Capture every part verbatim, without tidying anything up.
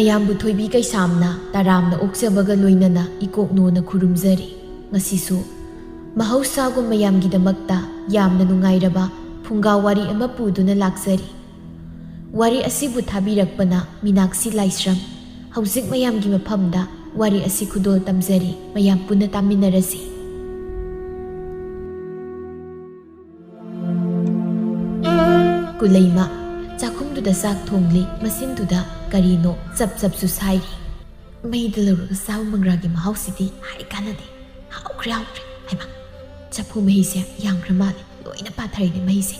ꯃꯌꯥꯝꯕꯨ ꯊꯣꯏꯕꯤ ꯀꯩꯁꯥꯝꯅ ꯇꯔꯥꯝꯅ ꯑꯣꯛꯆꯕꯒ ꯂꯣꯏꯅꯅ ꯏꯀꯣꯛꯅꯣꯅ ꯈꯨꯔꯨꯝꯖꯔꯤ꯫ ꯉꯁꯤꯁꯨ ꯃꯍꯧꯁꯥꯒꯨꯝ ꯃꯌꯥꯝꯒꯤꯗꯃꯛꯇ ꯌꯥꯝꯅ ꯅꯨꯡꯉꯥꯏꯔꯕ ꯐꯨꯡꯒꯥ ꯋꯥꯔꯤ ꯑꯃ ꯄꯨꯗꯨꯅ ꯂꯥꯛꯆꯔꯤ꯫ ꯋꯥꯔꯤ ꯑꯁꯤꯕꯨ ꯊꯥꯕꯤꯔꯛꯄꯅ ꯃꯤꯅꯥꯛꯁꯤ ꯂꯥꯏꯁ꯭ꯔꯝ꯫ ꯍꯧꯖꯤꯛ ꯃꯌꯥꯝꯒꯤ ꯃꯐꯝꯗ ꯋꯥꯔꯤ ꯑꯁꯤ ꯈꯨꯗꯣꯜ ꯇꯝꯖꯔꯤ, ꯃꯌꯥꯝ ꯄꯨꯟꯅ ꯇꯥꯃꯤꯟꯅꯔꯁꯤ꯫ ꯀꯨꯂꯩꯃ ꯆꯥꯛꯈꯨꯝꯗꯨꯗ ꯆꯥꯛ ꯊꯣꯡꯂꯤ, ꯃꯆꯤꯟꯗꯨꯗ ꯀꯔꯤꯅꯣ ꯆꯞ ꯆꯞꯁꯨ ꯁꯥꯏꯔꯤ꯫ ꯃꯩꯗ ꯂꯧꯔꯒ ꯆꯥꯕ ꯃꯪꯒ꯭ꯔꯥꯒꯤ ꯃꯍꯥꯎꯁꯤꯗꯤ ꯍꯥꯏ ꯀꯥꯟꯅꯗꯦ꯫ ꯍꯥꯎꯈ꯭ꯔꯦ, ꯍꯥꯎꯈ꯭ꯔꯦ꯫ ꯍꯩꯃꯥ, ꯆꯐꯨ ꯃꯍꯤꯁꯦ ꯌꯥꯝꯈ꯭ꯔ ꯃꯥꯜꯂꯦ, ꯂꯣꯏꯅ ꯄꯥꯊꯔꯤꯅꯦ ꯃꯍꯤꯁꯦ꯫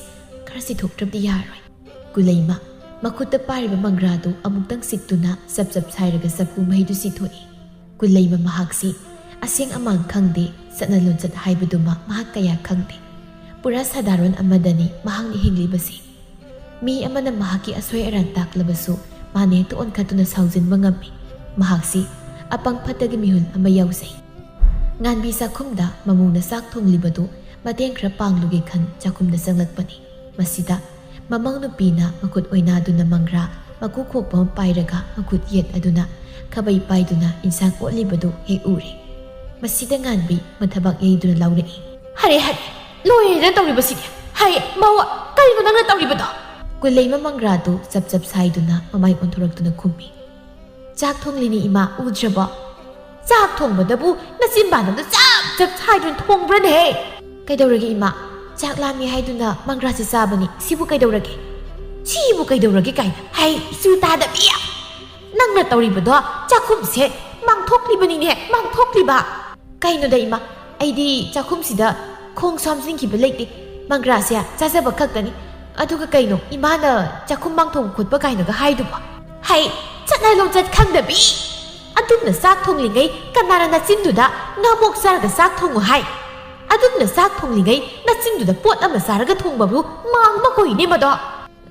ꯈꯔ ꯁꯤꯊꯣꯛꯇ꯭ꯔꯕꯗꯤ ꯌꯥꯔꯔꯣꯏ꯫ ꯀꯨꯂꯩꯃ ꯃꯈꯨꯠꯇ ꯄꯥꯏꯔꯤꯕ ꯃꯪꯒ꯭ꯔꯥꯗꯨ ꯑꯃꯨꯛꯇꯪ ꯁꯤꯛꯇꯨꯅ ꯆꯞ ꯆꯞ ꯁꯥꯏꯔꯒ ꯆꯐꯨ ꯃꯍꯤꯗꯨ ꯁꯤꯊꯣꯛꯏ꯫ ꯀꯨꯂꯩꯃ ꯃꯍꯥꯛꯁꯤ ꯑꯁꯦꯡ ꯑꯃꯥꯟ ꯈꯪꯗꯦ, ꯆꯠꯅ ꯂꯣꯟꯆꯠ ꯍꯥꯏꯕꯗꯨꯃ ꯃꯍꯥꯛ ꯀꯌꯥ ꯈꯪꯗꯦ꯫ ꯄꯨꯔꯥ ꯁꯥꯗꯥꯔꯣꯟ ꯑꯃꯗꯅꯤ ꯃꯍꯥꯛꯅ ꯍꯤꯡꯂꯤꯕꯁꯤ꯫ ꯃꯤ ꯑꯃꯅ ꯃꯍꯥꯛꯀꯤ ꯑꯁꯣꯏ ꯑꯔꯥꯟ ꯇꯥꯛꯂꯕꯁꯨ ꯃꯥꯅ ꯍꯦꯛꯇ ꯑꯣꯟꯈꯠꯇꯨꯅ ꯁꯥꯎꯖꯤꯟꯕ ꯉꯝꯃꯤ꯫ ꯃꯍꯥꯛꯁꯤ ꯑꯄꯪ ꯐꯠꯇꯒꯤ ꯃꯤꯍꯨꯜ ꯑꯃ ꯌꯥꯎꯖꯩ꯫ ꯉꯥꯟꯕꯤ ꯆꯥꯛꯈꯨꯝꯗ ꯃꯃꯧꯅ ꯆꯥꯛ ꯊꯣꯡꯂꯤꯕꯗꯨ ꯃꯇꯦꯡ ꯈꯔ ꯄꯥꯡꯂꯨꯒꯦ ꯈꯟ ꯆꯥꯛꯈꯨꯝꯗ ꯆꯪꯂꯛꯄꯅꯤ꯫ ꯃꯁꯤꯗ ꯃꯃꯧ ꯅꯨꯄꯤꯅ ꯃꯈꯨꯠ ꯑꯣꯏꯅꯥꯗꯨꯅ ꯃꯪꯒ꯭ꯔꯥ ꯃꯀꯨ ꯈꯣꯛꯄ ꯑꯃ ꯄꯥꯏꯔꯒ ꯃꯈꯨꯠ ꯌꯦꯠ ꯑꯗꯨꯅ ꯈꯥꯕꯩ ꯄꯥꯏꯗꯨꯅ ꯏꯟꯁꯥꯡ ꯑꯣꯠꯂꯤꯕꯗꯨ ꯍꯦꯛ ꯎꯔꯦ꯫ ꯃꯁꯤꯗ ꯉꯥꯟꯕꯤ ꯃꯊꯕꯥꯛ ꯌꯩꯗꯨꯅ ꯂꯥꯎꯔꯛꯏ꯫ "ꯍꯔꯦ, ꯍꯔꯦ, ꯂꯣꯏꯔꯦꯅ ꯇꯧꯔꯤꯕꯁꯤꯗꯤ! ꯍꯩ, ꯃꯧ, ꯀꯔꯤꯅꯣ ꯅꯪꯅ ꯇꯧꯔꯤꯕꯗꯣ?" ꯀꯨꯂꯩꯃ ꯃꯪꯒ꯭ꯔꯥꯗꯨ ꯆꯞ ꯆꯞ ꯁꯥꯏꯗꯨꯅ ꯃꯃꯥꯏ ꯑꯣꯟꯊꯣꯔꯛꯇꯨꯅ ꯈꯨꯝꯃꯤ꯫ "ꯆꯥꯛ ꯊꯣꯡꯂꯤꯅꯤ ꯏꯃꯥ, ꯎꯗ꯭ꯔꯕꯣ? ꯆꯥꯛ ꯊꯣꯡꯕꯗꯕꯨ ꯅꯆꯤꯟꯕꯥꯟꯗꯣ ꯆꯞ ꯆꯞ ꯁꯥꯏꯗꯨꯅ ꯊꯣꯡꯕ꯭ꯔꯅꯦꯍꯦ?" "ꯀꯩꯗꯧꯔꯒꯦ ꯏꯃꯥ? ꯆꯥꯛ ꯂꯥꯝꯃꯤ ꯍꯥꯏꯗꯨꯅ ꯃꯪꯒ꯭ꯔꯥꯁꯤ ꯆꯥꯕꯅꯤ, ꯁꯤꯕꯨ ꯀꯩꯗꯧꯔꯒꯦ?" "ꯁꯤꯕꯨ ꯀꯩꯗꯧꯔꯒꯦ ꯀꯥꯏꯅ, ꯍꯩ, ꯏꯆꯨ ꯇꯥꯗꯕꯤ! ꯅꯪꯅ ꯇꯧꯔꯤꯕꯗꯣ ꯆꯥꯛꯈꯨꯝꯁꯦ ꯃꯥꯡꯊꯣꯛꯂꯤꯕꯅꯤꯅꯦ, ꯃꯥꯡꯊꯣꯛꯂꯤꯕ!" "ꯀꯩꯅꯣꯗ ꯏꯃꯥ, ꯑꯩꯗꯤ ꯆꯥꯛꯈꯨꯝꯁꯤꯗ ꯈꯣꯡ ꯁꯥꯝꯖꯤꯟꯈꯤꯕ ꯂꯩꯇꯦ, ꯃꯪꯒ꯭ꯔꯥꯁꯦ ꯆꯥꯖꯕ ꯈꯛꯇꯅꯤ꯫ ꯑꯗꯨꯒ ꯀꯩꯅꯣ ꯏꯃꯥꯅ ꯆꯥꯛꯈꯨꯝ ꯃꯥꯡꯊꯣꯛꯄ ꯈꯣꯠꯄ ꯀꯥꯏꯅꯒ ꯍꯥꯏꯗꯨꯕꯣ? ꯍꯩ, ꯆꯠꯅ ꯂꯣꯟꯆꯠ ꯈꯪꯗꯕꯤ! ꯑꯗꯨꯝꯅ ꯆꯥꯛ ꯊꯣꯡꯂꯤꯉꯩ ꯀꯅꯥꯅ ꯅꯆꯤꯟꯗꯨꯗ ꯉꯥꯃꯣꯛ ꯆꯥꯔꯒ ꯆꯥꯛ ꯊꯣꯡꯉꯨ ꯍꯥꯏ? ꯑꯗꯨꯝꯅ ꯆꯥꯛ ꯊꯣꯡꯂꯤꯉꯩ ꯅꯆꯤꯟꯗꯨꯗ ꯄꯣꯠ ꯑꯃ ꯆꯥꯔꯒ ꯊꯣꯡꯕꯕꯨ ꯃꯥꯡꯕ ꯀꯧꯏꯅꯦ ꯃꯗꯣ?"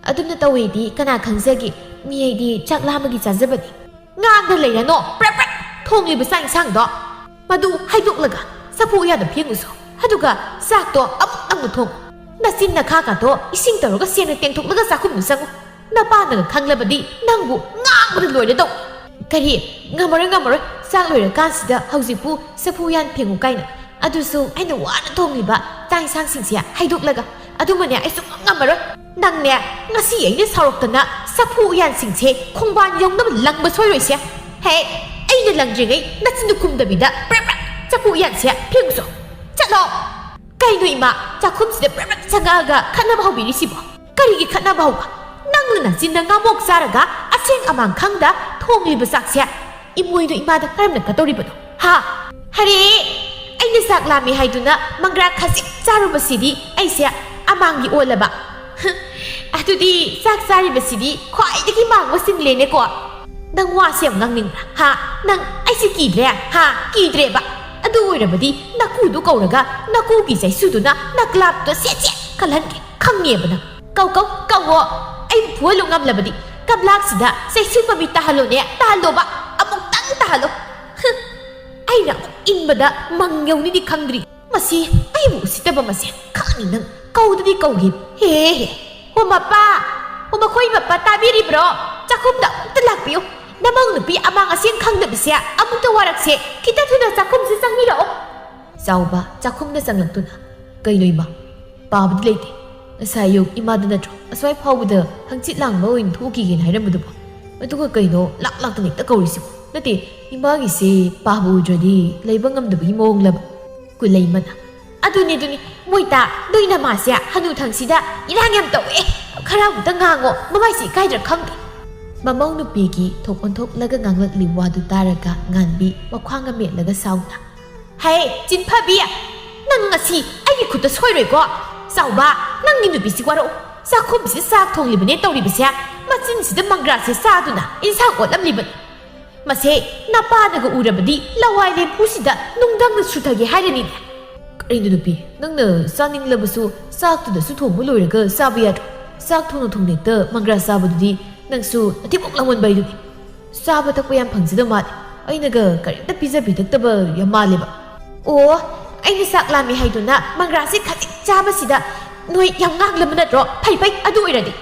"ꯑꯗꯨꯝꯅ ꯇꯧꯋꯦꯗꯤ ꯀꯅꯥ ꯈꯪꯖꯒꯦ? ꯃꯤ ꯑꯩꯗꯤ ꯆꯥꯛ ꯂꯥꯝꯕꯒꯤ ꯆꯥꯖꯕꯅꯤ꯫" "ꯉꯥꯡꯗ ꯂꯩꯔꯅꯣ, ꯄ꯭ꯔꯦꯞ ꯄ꯭ꯔꯦꯞ ꯊꯣꯡꯂꯤꯕ ꯆꯥꯛ ꯏꯟꯁꯥꯡꯗꯣ ꯃꯗꯨ ꯍꯩꯗꯣꯛꯂꯒ ꯆꯐꯨ ꯎꯌꯥꯟꯗ ꯐꯦꯡꯉꯨꯁꯨ꯫ ꯑꯗꯨꯒ ꯆꯥꯛꯇꯣ ꯑꯃꯨꯛ ꯅꯧꯅ ꯊꯣꯡꯉꯨ꯫ ꯅꯆꯤꯟ ꯅꯈꯥꯒꯗꯣ ꯏꯁꯤꯡ ꯇꯧꯔꯒ ꯁꯦꯡꯅ ꯇꯦꯡꯊꯣꯛꯂꯒ ꯆꯥꯛꯈꯨꯝꯗ ꯆꯪꯉꯨ꯫ ꯅꯄꯥꯅꯒ ꯈꯪꯂꯕꯗꯤ ꯅꯪꯕꯨ ꯉꯥꯡ" ꯉꯥꯡꯕꯗ ꯂꯣꯏꯔꯗꯧ꯫ ꯀꯔꯤ? ꯉꯝꯃꯔꯣꯏ, ꯉꯝꯃꯔꯣꯏ꯫ ꯆꯥꯛ ꯂꯣꯏꯔꯀꯥꯟꯁꯤꯗ ꯍꯧꯖꯤꯛꯄꯨ ꯆꯐꯨ ꯎꯌꯥꯟ ꯐꯦꯡꯉꯨ ꯀꯥꯏꯅ? ꯑꯗꯨꯁꯨ ꯑꯩꯅ ꯋꯥꯅ ꯊꯣꯡꯂꯤꯕ ꯆꯥꯛ ꯏꯟꯁꯥꯡꯁꯤꯡꯁꯦ ꯍꯩꯗꯣꯛꯂꯒ꯫ ꯑꯗꯨꯃꯅꯦ ꯑꯩ ꯁꯨꯡꯉꯝ ꯉꯝꯃꯔꯣꯏ꯫ ꯅꯪꯅꯦ, ꯉꯁꯤ ꯑꯩꯅ ꯁꯥꯎꯔꯛꯇꯅ ꯆꯐꯨ ꯎꯌꯥꯟꯁꯤꯡꯁꯦ ꯈꯣꯡꯕꯥꯟ ꯌꯧꯅꯕ ꯂꯪꯕ ꯁꯣꯏꯔꯣꯏꯁꯦ꯫ ꯍꯦ, ꯑꯩꯅ ꯂꯪꯗ꯭ꯔꯤꯉꯩ ꯅꯆꯤꯟꯗꯨ ꯈꯨꯝꯗꯕꯤꯗ ꯄ꯭ꯔꯞ ꯄ꯭ꯔꯞ ꯆꯐꯨ ꯎꯌꯥꯟꯁꯦ ꯐꯦꯡꯉꯨꯆꯣ꯫ ꯆꯠꯂꯣ꯫ ꯀꯩꯅꯣ ꯏꯃꯥ, ꯆꯥꯛꯈꯨꯝꯁꯤꯗ ꯄ꯭ꯔꯞ ꯄ꯭ꯔꯞ ꯆꯪꯉꯛꯑꯒ ꯈꯠꯅꯕ ꯍꯧꯕꯤꯔꯤꯁꯤꯕꯣ? ꯀꯔꯤꯒꯤ ꯈꯠꯅꯕ ꯍꯧꯕ? ꯅꯪꯅ ꯅꯆꯤꯟꯗ ꯉꯥꯃꯣꯛ ꯆꯥꯔꯒ ꯑꯁꯦꯡ ꯑꯃꯥꯡ ꯈꯪꯗ ꯊꯣꯡꯂꯤꯕ ꯆꯥꯛꯁꯦ ꯏꯃꯣꯏꯅꯨ ꯏꯃꯥꯗ ꯀꯔꯝꯅ ꯀꯠꯇꯧꯔꯤꯕꯅꯣ? ꯍꯥ? ꯍꯔꯦ! ꯑꯩꯅ ꯆꯥꯛ ꯂꯥꯝꯃꯤ ꯍꯥꯏꯗꯨꯅ ꯃꯪꯒ꯭ꯔꯥ ꯈꯖꯤꯛ ꯆꯥꯔꯨꯕꯁꯤꯗꯤ ꯑꯩꯁꯦ ꯑꯃꯥꯡꯒꯤ ꯑꯣꯜꯂꯕ? ꯍ, ꯑꯗꯨꯗꯤ ꯆꯥꯛ ꯆꯥꯔꯤꯕꯁꯤꯗꯤ ꯈ꯭ꯋꯥꯏꯗꯒꯤ ꯃꯥꯡꯕ ꯆꯤꯡꯂꯦꯅꯦꯀꯣ? ꯅꯪ ꯋꯥꯁꯦ ꯌꯥꯝ ꯉꯥꯡꯅꯤꯡꯕ꯭ꯔꯥ? ꯍꯥ? ꯅꯪ ꯑꯩꯁꯦ ꯀꯤꯗ꯭ꯔꯦ? ꯍꯥ? ꯀꯤꯗ꯭ꯔꯦꯕ? ꯑꯗꯨ ꯑꯣꯏꯔꯕꯗꯤ ꯅꯀꯨꯗꯨ ꯀꯧꯔꯒ ꯅꯀꯨꯒꯤ ꯆꯩꯁꯨꯗꯨꯅ ꯅꯀ꯭ꯂꯥꯞꯇꯣ ꯁꯦꯠ ꯁꯦꯠ ꯀꯜꯍꯟꯒꯦ꯫ ꯈꯪꯉꯦꯕ ꯅꯪ꯫ ꯀꯧ, ꯀꯧ, ꯀꯧꯋꯣ꯫ ꯑꯩꯕꯨ ꯐꯨꯍꯜꯂꯨ ꯉꯝꯂꯕꯗꯤ ꯀꯝꯂꯥꯛꯁꯤꯗ ꯆꯩꯁꯨ ꯃꯃꯤ ꯇꯥꯍꯜꯂꯣꯅꯦ, ꯇꯥꯍꯜꯂꯣꯕ꯫ ꯑꯃꯨꯛꯇꯪ ꯇꯥꯍꯜꯂꯣ꯫ ꯍ, ꯑꯩꯅ ꯑꯃꯨꯛ ꯏꯟꯕꯗ ꯃꯪ ꯌꯧꯅꯤꯗꯤ ꯈꯪꯗ꯭ꯔꯤ꯫ ꯃꯁꯤ ꯑꯩꯕꯨ ꯎꯁꯤꯠꯇꯕ ꯃꯁꯦ ꯈꯪꯅꯤ ꯅꯪ꯫ ꯀꯧꯗꯗꯤ ꯀꯧꯒꯦ꯫ ꯍꯦ, ꯍꯦ꯫ ꯍꯣ ꯃꯄꯥ, ꯍꯣ ꯃꯈꯣꯏ ꯃꯄꯥ ꯇꯥꯕꯤꯔꯤꯕ꯭ꯔꯣ? ꯆꯥꯛꯈꯨꯝꯗ ꯑꯃꯨꯛꯇ ꯂꯥꯛꯄꯤꯌꯨ꯫ ꯅꯃꯧ ꯅꯨꯄꯤ ꯑꯃꯥꯡ ꯑꯁꯦꯡ ꯈꯪꯗꯕꯁꯦ ꯑꯃꯨꯛꯇ ꯋꯥꯔꯛꯁꯦ꯫ ꯈꯤꯇ ꯊꯨꯅ ꯆꯥꯛꯈꯨꯝꯁꯤ ꯆꯪꯕꯤꯔꯛꯑꯣ꯫ ꯆꯥꯎꯕ ꯆꯥꯛꯈꯨꯝꯗ ꯆꯪꯂꯛꯇꯨꯅ, "ꯀꯩꯅꯣ ꯏꯃꯥ? ꯄꯥꯕꯗꯤ ꯂꯩꯇꯦ꯫ ꯉꯁꯥꯏ ꯑꯌꯨꯛ ꯏꯃꯥꯗ ꯅꯠꯇ꯭ꯔꯣ ꯑꯁ꯭ꯋꯥꯏ ꯐꯥꯎꯕꯗ ꯍꯪꯆꯤꯠ ꯂꯥꯡꯕ ꯑꯣꯏꯅ ꯊꯣꯛꯈꯤꯒꯦꯅ ꯍꯥꯏꯔꯝꯕꯗꯨꯕꯣ? ꯑꯗꯨꯒ ꯀꯩꯅꯣ ꯂꯥꯛ ꯂꯥꯛꯇꯅ ꯍꯦꯛꯇ ꯀꯧꯔꯤꯁꯤꯕꯣ? ꯅꯠꯇꯦ, ꯏꯃꯥꯒꯤꯁꯦ ꯄꯥꯕ ꯎꯗ꯭ꯔꯗꯤ ꯂꯩꯕ ꯉꯝꯗꯕꯒꯤ ꯃꯑꯣꯡꯂꯕ?" ꯀꯨꯂꯩꯃꯅ, "ꯑꯗꯨꯅꯤ, ꯑꯗꯨꯅꯤ, ꯃꯣꯏꯇꯥ, ꯅꯣꯏ ꯅꯃꯥꯁꯦ ꯍꯅꯨꯊꯪꯁꯤꯗ ꯏꯔꯥꯡ ꯌꯥꯝ ꯇꯧꯋꯦ꯫ ꯈꯔ ꯑꯃꯨꯛꯇ ꯉꯥꯡꯉꯣ, ꯃꯃꯥꯏꯁꯦ ꯏꯀꯥꯏꯗ꯭ꯔꯥ ꯈꯪꯗꯦ꯫" ꯃꯃꯧ ꯅꯨꯄꯤꯒꯤ ꯊꯣꯛ ꯑꯣꯟꯊꯣꯛꯂꯒ ꯉꯥꯡꯂꯛꯂꯤ ꯋꯥꯗꯨ ꯇꯥꯔꯒ ꯉꯥꯟꯕꯤ ꯃꯈ꯭ꯋꯥꯡꯒ ꯃꯦꯠꯂꯒ ꯁꯥꯎꯅ, "ꯍꯩ, ꯆꯤꯟꯐꯕꯤ! ꯅꯪ ꯉꯁꯤ ꯑꯩꯒꯤ ꯈꯨꯠꯇ ꯁꯣꯏꯔꯣꯏꯀꯣ꯫ ꯆꯥꯎꯕ, ꯅꯪꯒꯤ ꯅꯨꯄꯤꯁꯤ ꯋꯥꯔꯛꯎ꯫ ꯆꯥꯛꯈꯨꯝꯁꯤꯗ ꯆꯥꯛ ꯊꯣꯡꯂꯤꯕꯅꯦ ꯇꯧꯔꯤꯕꯁꯦ꯫ ꯃꯆꯤꯟꯁꯤꯗ ꯃꯪꯒ꯭ꯔꯥꯁꯦ ꯆꯥꯗꯨꯅ ꯏꯟꯁꯥꯡ ꯑꯣꯠꯂꯝꯂꯤꯕꯅꯤ꯫ ꯃꯁꯦ ꯅꯄꯥꯅꯒ ꯎꯔꯕꯗꯤ ꯂꯋꯥꯏ ꯂꯦꯝꯐꯨꯁꯤꯗ ꯅꯨꯡꯗꯪꯅ ꯁꯨꯊꯒꯦ ꯍꯥꯏꯔꯅꯤꯅꯦ꯫" "ꯀꯔꯤꯅꯣ ꯅꯨꯄꯤ, ꯅꯪꯅ ꯆꯥꯅꯤꯡꯂꯕꯁꯨ ꯆꯥꯛꯇꯨꯗꯁꯨ ꯊꯣꯡꯕ ꯂꯣꯏꯔꯒ ꯆꯥꯕ ꯌꯥꯗ꯭ꯔꯣ? ꯆꯥꯛ ꯊꯣꯡꯅ ꯊꯣꯡꯅ ꯍꯦꯛꯇ ꯃꯪꯒ꯭ꯔꯥ ꯆꯥꯕꯗꯨꯗꯤ ꯅꯪꯁꯨ ꯅꯊꯤꯕꯣꯡ ꯂꯥꯎꯃꯟꯕ ꯍꯥꯏꯗꯨꯅꯤ꯫ ꯆꯥꯕ ꯊꯛꯄ ꯌꯥꯝ ꯐꯪꯖꯗꯕ ꯃꯥꯜꯂꯦ꯫ ꯑꯩꯅꯒ ꯀꯔꯤꯝꯇ ꯄꯤꯖ ꯄꯤꯊꯛꯇꯕ ꯌꯥꯝ ꯃꯥꯜꯂꯦꯕ꯫" "ꯑꯣ, ꯑꯩꯅ ꯆꯥꯛ ꯂꯥꯝꯃꯤ ꯍꯥꯏꯗꯨꯅ ꯃꯪꯒ꯭ꯔꯥꯁꯦ ꯈꯖꯤꯛ ꯆꯥꯕꯁꯤꯗ ꯅꯣꯏ ꯌꯥꯝ ꯉꯥꯡꯂꯕ ꯅꯠꯇ꯭ꯔꯣ? ꯐꯩ, ꯐꯩ, ꯑꯗꯨ ꯑꯣꯏꯔꯗꯤ꯫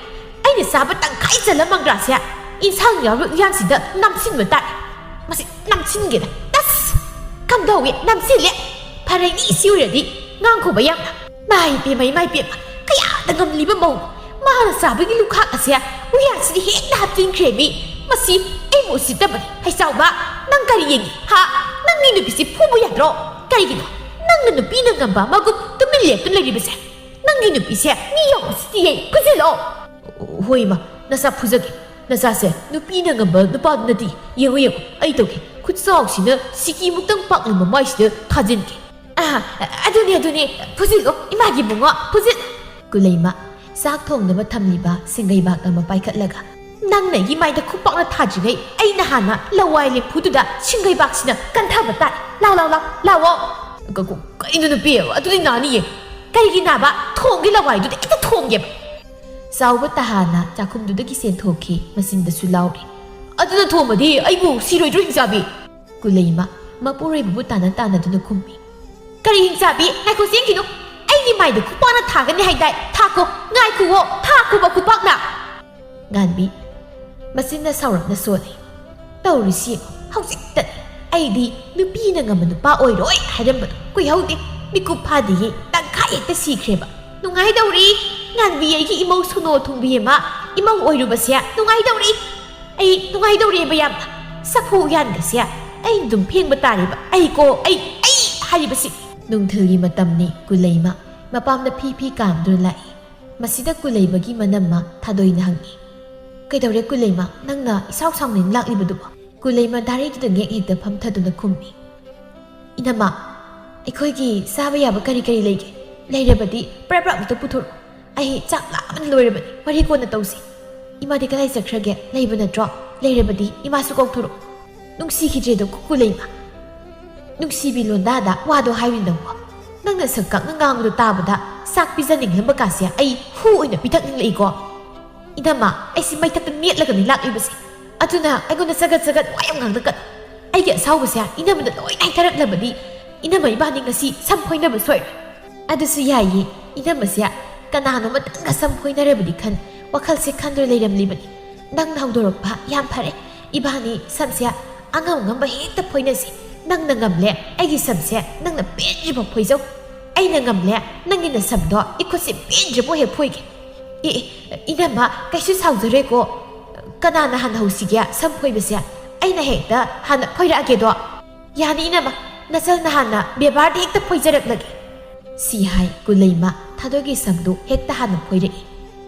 ꯑꯩꯅ ꯆꯥꯕ ꯇꯪꯈꯥꯏ ꯆꯜꯂ ꯃꯪꯒ꯭ꯔꯥꯁꯦ ꯏꯟꯁꯥꯡ ꯌꯥꯎꯔꯛ ꯌꯥꯝꯁꯤꯗ ꯅꯝꯁꯤꯟꯕ ꯇꯥꯔꯦ꯫ ꯃꯁꯤ ꯅꯝꯁꯤꯟꯒꯦꯅ꯫ ꯇꯁ! ꯀꯝꯗꯧꯏ? ꯅꯝꯁꯤꯜꯂꯦ꯫ ꯐꯔꯩꯅꯤ ꯁꯤ ꯑꯣꯏꯔꯗꯤ꯫ ꯉꯥꯡꯈꯣꯕ ꯌꯥꯝꯅ꯫ ꯃꯥꯏ ꯄꯦꯝꯃ, ꯏꯃꯥꯏ ꯄꯦꯝꯃ꯫ ꯀꯌꯥꯗ ꯉꯝꯂꯤꯕ ꯃꯧ꯫ ꯃꯥꯅ ꯆꯥꯕꯒꯤ ꯂꯨꯈꯥꯛ ꯑꯁꯦ ꯎꯌꯥꯟꯁꯤꯗ ꯍꯦꯛꯇ ꯍꯥꯞꯆꯤꯟꯈ꯭ꯔꯦ ꯃꯤ꯫ ꯃꯁꯤ ꯑꯩꯕꯨ ꯎꯁꯤꯠꯇꯕꯅꯤ꯫ ꯍꯩꯆꯥꯎꯕ, ꯅꯪ ꯀꯔꯤ ꯌꯦꯡꯉꯤ? ꯍꯥ? ꯅꯪꯒꯤ ꯅꯨꯄꯤꯁꯤ ꯐꯨꯕ ꯌꯥꯗ꯭ꯔꯣ? ꯀꯔꯤꯒꯤꯅꯣ? ꯅꯪꯅ ꯅꯨꯄꯤꯅ ꯉꯝꯕ ꯑꯃꯒꯨꯝ ꯇꯨꯃꯤꯟ ꯂꯦꯞꯇꯨꯅ ꯂꯩꯔꯤꯕꯁꯦ? ꯅꯪꯒꯤ ꯅꯨꯄꯤꯁꯦ ꯃꯤ ꯌꯥꯝ ꯎꯁꯤꯠꯇꯤꯌꯦ꯫ ꯐꯨꯖꯤꯜꯂꯣ꯫ ꯍꯣꯏ ꯏꯃꯥ, ꯅꯆꯥ ꯐꯨꯖꯒꯦ꯫ ꯅꯆꯥꯁꯦ ꯅꯨꯄꯤꯅ ꯉꯝꯕ ꯅꯨꯄꯥꯗꯨ ꯅꯠꯇꯦ꯫ ꯌꯦꯡꯉꯨ, ꯌꯦꯡꯉꯨ, ꯑꯩ ꯇꯧꯒꯦ꯫ ꯈꯨꯠꯆꯥꯎꯁꯤꯅ ꯁꯤꯀꯤꯃꯨꯛꯇꯪ ꯄꯥꯛꯂꯤ ꯃꯃꯥꯏꯁꯤꯗ ꯊꯥꯖꯤꯟꯒꯦ꯫ ꯑꯥ, ꯑꯗꯨꯅꯦ, ꯑꯗꯨꯅꯦ꯫ ꯐꯨꯖꯤꯜꯂꯣ, ꯏꯃꯥꯒꯤ ꯏꯕꯨꯡꯉꯣ, ꯐꯨꯖꯤꯜ-꯫ ꯀꯨꯂꯩꯃ, ꯆꯥꯛ ꯊꯣꯡꯅꯕ ꯊꯝꯂꯤꯕ ꯁꯤꯡꯒꯩꯕꯥꯛ ꯑꯃ ꯄꯥꯏꯈꯠꯂꯒ, "ꯅꯪꯅ ꯑꯩꯒꯤ ꯃꯥꯏꯗ ꯈꯨꯄꯥꯛꯅ ꯊꯥꯗ꯭ꯔꯤꯉꯩ ꯑꯩꯅ ꯍꯥꯟꯅ ꯂꯋꯥꯏ ꯂꯦꯝꯐꯨꯗꯨꯗ ꯁꯤꯡꯒꯩꯕꯥꯛꯁꯤꯅ ꯀꯟꯊꯕ ꯇꯥꯔꯦ꯫ ꯂꯥꯎ, ꯂꯥꯎ, ꯂꯥꯎ, ꯂꯥꯎꯑꯣ!" ꯀ-, ꯀ-, ꯀꯩꯅꯣ ꯅꯨꯄꯤ, ꯑꯗꯨꯗꯤ ꯅꯥꯅꯤꯌꯦ꯫ ꯀꯔꯤꯒꯤ ꯅꯥꯕ? ꯊꯣꯡꯒꯤ ꯂꯋꯥꯏꯗꯨꯗ ꯍꯦꯛꯇ ꯊꯣꯡꯒꯦꯕ꯫ ꯆꯥꯎꯕ ꯇꯍꯥꯅ ꯆꯥꯛꯈꯨꯝꯗꯨꯗꯒꯤ ꯆꯦꯟꯊꯣꯛꯈꯤ, ꯃꯆꯤꯟꯗꯁꯨ ꯂꯥꯎꯔꯤ, "ꯑꯗꯨꯅ ꯊꯣꯝꯃꯗꯤ ꯑꯩꯕꯨ ꯁꯤꯔꯣꯏꯗ꯭ꯔꯣ, ꯍꯤꯡꯆꯥꯕꯤ?" ꯀꯨꯂꯩꯃ ꯃꯄꯨꯔꯣꯏꯕꯕꯨ ꯇꯥꯟꯅ ꯇꯥꯟꯅꯗꯨꯅ ꯈꯨꯝꯃꯤ, "ꯀꯔꯤ ꯍꯤꯡꯆꯥꯕꯤ? ꯉꯥꯏꯈꯣ, ꯆꯦꯟꯈꯤꯅꯨ꯫ ꯑꯩꯒꯤ ꯃꯥꯏꯗ ꯈꯨꯄꯥꯛꯅ ꯊꯥꯒꯅꯤ ꯍꯥꯏꯗꯥꯏ? ꯊꯥꯈꯣ, ꯉꯥꯏꯈꯨꯋꯣ, ꯊꯥꯈꯣꯕ ꯈꯨꯄꯥꯛꯅ!" ꯉꯥꯟꯕꯤ ꯃꯆꯤꯟꯅ ꯁꯥꯎꯔꯞꯅ ꯁꯣꯜꯂꯤ, "ꯇꯧꯔꯤꯁꯤ ꯌꯦꯡꯉꯨ, ꯍꯧꯖꯤꯛꯇꯅꯤ ꯑꯩꯗꯤ ꯅꯨꯄꯤꯅ ꯉꯝꯕ ꯅꯨꯄꯥ ꯑꯣꯏꯔꯣꯏ ꯍꯥꯏꯔꯝꯕꯗꯣ ꯀꯨꯏꯍꯧꯗꯦ꯫ ꯃꯤꯀꯨꯞ ꯐꯥꯗꯦꯌꯦ, ꯇꯪꯈꯥꯏ ꯍꯦꯛꯇ ꯁꯤꯈ꯭ꯔꯦꯕ꯫ ꯅꯨꯡꯉꯥꯏꯗꯧꯔꯤ꯫ ꯉꯥꯟꯕꯤ ꯑꯩꯒꯤ ꯏꯃꯧ ꯁꯣꯅꯣ ꯊꯨꯡꯕꯤ ꯑꯃ ꯏꯃꯧ ꯑꯣꯏꯔꯨꯕꯁꯦ ꯅꯨꯡꯉꯥꯏꯗꯧꯔꯤ꯫ ꯑꯩ ꯅꯨꯡꯉꯥꯏꯗꯧꯔꯤꯕ ꯌꯥꯝꯅ꯫ ꯆꯐꯨ ꯎꯌꯥꯟꯒꯁꯦ ꯑꯩꯅ ꯑꯗꯨꯝ ꯐꯦꯡꯕ ꯇꯥꯔꯦꯕ꯫ ꯑꯩꯀꯣ, ꯑꯩ, ꯑꯩ ꯍꯥꯏꯔꯤꯕꯁꯤ!" ꯅꯨꯡꯊꯤꯜꯒꯤ ꯃꯇꯝꯅꯤ꯫ ꯀꯨꯂꯩꯃ ꯃꯄꯥꯝꯗ ꯐꯤ ꯐꯤ ꯀꯥꯝꯗꯨꯅ ꯂꯥꯛꯏ꯫ ꯃꯁꯤꯗ ꯀꯨꯂꯩꯃꯒꯤ ꯃꯅꯝꯃ ꯊꯥꯗꯣꯏꯅ ꯍꯪꯉꯤ, "ꯀꯩꯗꯧꯔꯦ ꯀꯨꯂꯩꯃ, ꯅꯪꯅ ꯏꯁꯥꯎ ꯁꯥꯎꯅ ꯂꯥꯛꯂꯤꯕꯗꯨꯕꯣ?" ꯀꯨꯂꯩꯃ ꯗꯥꯔꯤꯗꯨꯗ ꯉꯦꯛ ꯍꯦꯛꯇ ꯐꯝꯊꯗꯨꯅ ꯈꯨꯝꯃꯤ, "ꯏꯅꯝꯃ, ꯑꯩꯈꯣꯏꯒꯤ ꯆꯥꯕ ꯌꯥꯕ ꯀꯔꯤ ꯀꯔꯤ ꯂꯩꯒꯦ? ꯂꯩꯔꯕꯗꯤ ꯄ꯭ꯔꯞ ꯄ꯭ꯔꯞ ꯑꯝꯇ ꯄꯨꯊꯣꯔꯛꯑꯣ꯫ ꯑꯩ ꯆꯥꯛ ꯂꯥꯝꯕꯅ ꯂꯣꯏꯔꯕꯅꯤ꯫ ꯋꯥꯔꯤ ꯀꯣꯟꯅ ꯇꯧꯁꯤ꯫ ꯏꯃꯥꯗꯤ ꯀꯗꯥꯏ ꯆꯠꯈ꯭ꯔꯒꯦ? ꯂꯩꯕ ꯅꯠꯇ꯭ꯔꯣ? ꯂꯩꯔꯕꯗꯤ ꯏꯃꯥꯁꯨ ꯀꯧꯊꯣꯔꯛꯑꯣ꯫" ꯅꯨꯡꯁꯤꯈꯤꯗ꯭ꯔꯦꯗꯣ ꯀꯨꯀꯨ ꯂꯩꯃ꯫ ꯅꯨꯡꯁꯤꯕꯤ ꯂꯣꯟꯗꯥꯗ ꯋꯥꯗꯣ ꯍꯥꯏꯔꯨꯏ ꯅꯪꯕꯣ꯫ ꯅꯪꯅ ꯁꯛꯀꯛꯅ ꯉꯥꯡꯕꯗꯣ ꯇꯥꯕꯗ ꯆꯥꯛ ꯄꯤꯖꯅꯤꯡꯂꯝꯕ ꯀꯥꯁꯦ ꯑꯩ ꯍꯨ ꯑꯣꯏꯅ ꯄꯤꯊꯛꯅꯤꯡꯂꯛꯏꯀꯣ꯫ ꯏꯅꯝꯃ, ꯑꯩꯁꯤ ꯃꯩꯊꯛꯇ ꯅꯦꯠꯂꯒꯅꯤ ꯂꯥꯛꯂꯤꯕꯁꯦ꯫ ꯑꯗꯨꯅ ꯑꯩꯉꯣꯟꯗ ꯆꯒꯠ ꯆꯒꯠ ꯋꯥ ꯌꯥꯝ ꯉꯥꯡꯂꯛꯀꯅꯨ꯫ ꯑꯩꯒꯤ ꯑꯁꯥꯎꯕꯁꯦ ꯏꯅꯝꯃꯗ ꯂꯣꯏꯅ ꯍꯥꯏꯊꯔꯛꯂꯕꯗꯤ ꯏꯅꯝꯃ ꯏꯕꯥꯅꯤ ꯉꯁꯤ ꯁꯝ ꯐꯣꯏꯅꯕ ꯁꯣꯏꯔꯣꯏ꯫ ꯑꯗꯨꯁꯨ ꯌꯥꯏꯌꯦ, ꯏꯅꯝꯃꯁꯦ ꯀꯅꯥꯅꯣ ꯑꯃꯇꯪꯒ ꯁꯝ ꯐꯣꯏꯅꯔꯕꯗꯤ ꯈꯟ ꯋꯥꯈꯜꯁꯦ ꯈꯟꯗꯨꯅ ꯂꯩꯔꯝꯂꯤꯕꯅꯤ꯫ "ꯅꯪꯅ ꯍꯧꯗꯣꯔꯛꯄ ꯌꯥꯝ ꯐꯔꯦ꯫ ꯏꯕꯥꯅꯤ ꯁꯝꯁꯦ ꯑꯉꯝ ꯑꯉꯝꯕ ꯍꯦꯛꯇ ꯐꯣꯏꯅꯁꯤ꯫ ꯅꯪꯅ ꯉꯝꯂꯦ, ꯑꯩꯒꯤ ꯁꯝꯁꯦ ꯅꯪꯅ ꯄꯦꯟꯗ꯭ꯔꯤꯕ ꯐꯣꯏꯖꯧ꯫ ꯑꯩꯅ ꯉꯝꯂꯦ, ꯅꯪꯒꯤ ꯅꯁꯝꯗꯣ ꯏꯈꯨꯠꯁꯦ ꯄꯦꯟꯗ꯭ꯔꯤꯕ ꯍꯦꯛ ꯐꯣꯏꯒꯦ꯫ ꯑꯦ, ꯑꯦ, ꯏꯅꯝꯃ, ꯀꯩꯁꯨ ꯁꯥꯎꯖꯔꯣꯏꯀꯣ꯫ ꯀꯅꯥꯅ ꯍꯥꯟꯅ ꯍꯧꯁꯤꯒꯦ ꯁꯝ ꯐꯣꯏꯕꯁꯦ? ꯑꯩꯅ ꯍꯦꯛꯇ ꯍꯥꯟꯅ ꯐꯣꯏꯔꯛꯑꯒꯦꯗꯣ꯫ ꯌꯥꯅꯤ ꯏꯅꯝꯃ, ꯅꯆꯜꯅ ꯍꯥꯟꯅ ꯕꯦꯕꯥꯔꯗ ꯍꯦꯛꯇ ꯐꯣꯏꯖꯔꯛꯂꯒꯦ꯫" ꯁꯤ ꯍꯥꯏ ꯀꯨꯂꯩꯃ ꯊꯥꯗꯣꯏꯒꯤ ꯁꯝꯗꯨ ꯍꯦꯛꯇ ꯍꯥꯟꯅ ꯐꯣꯏꯔꯛꯏ꯫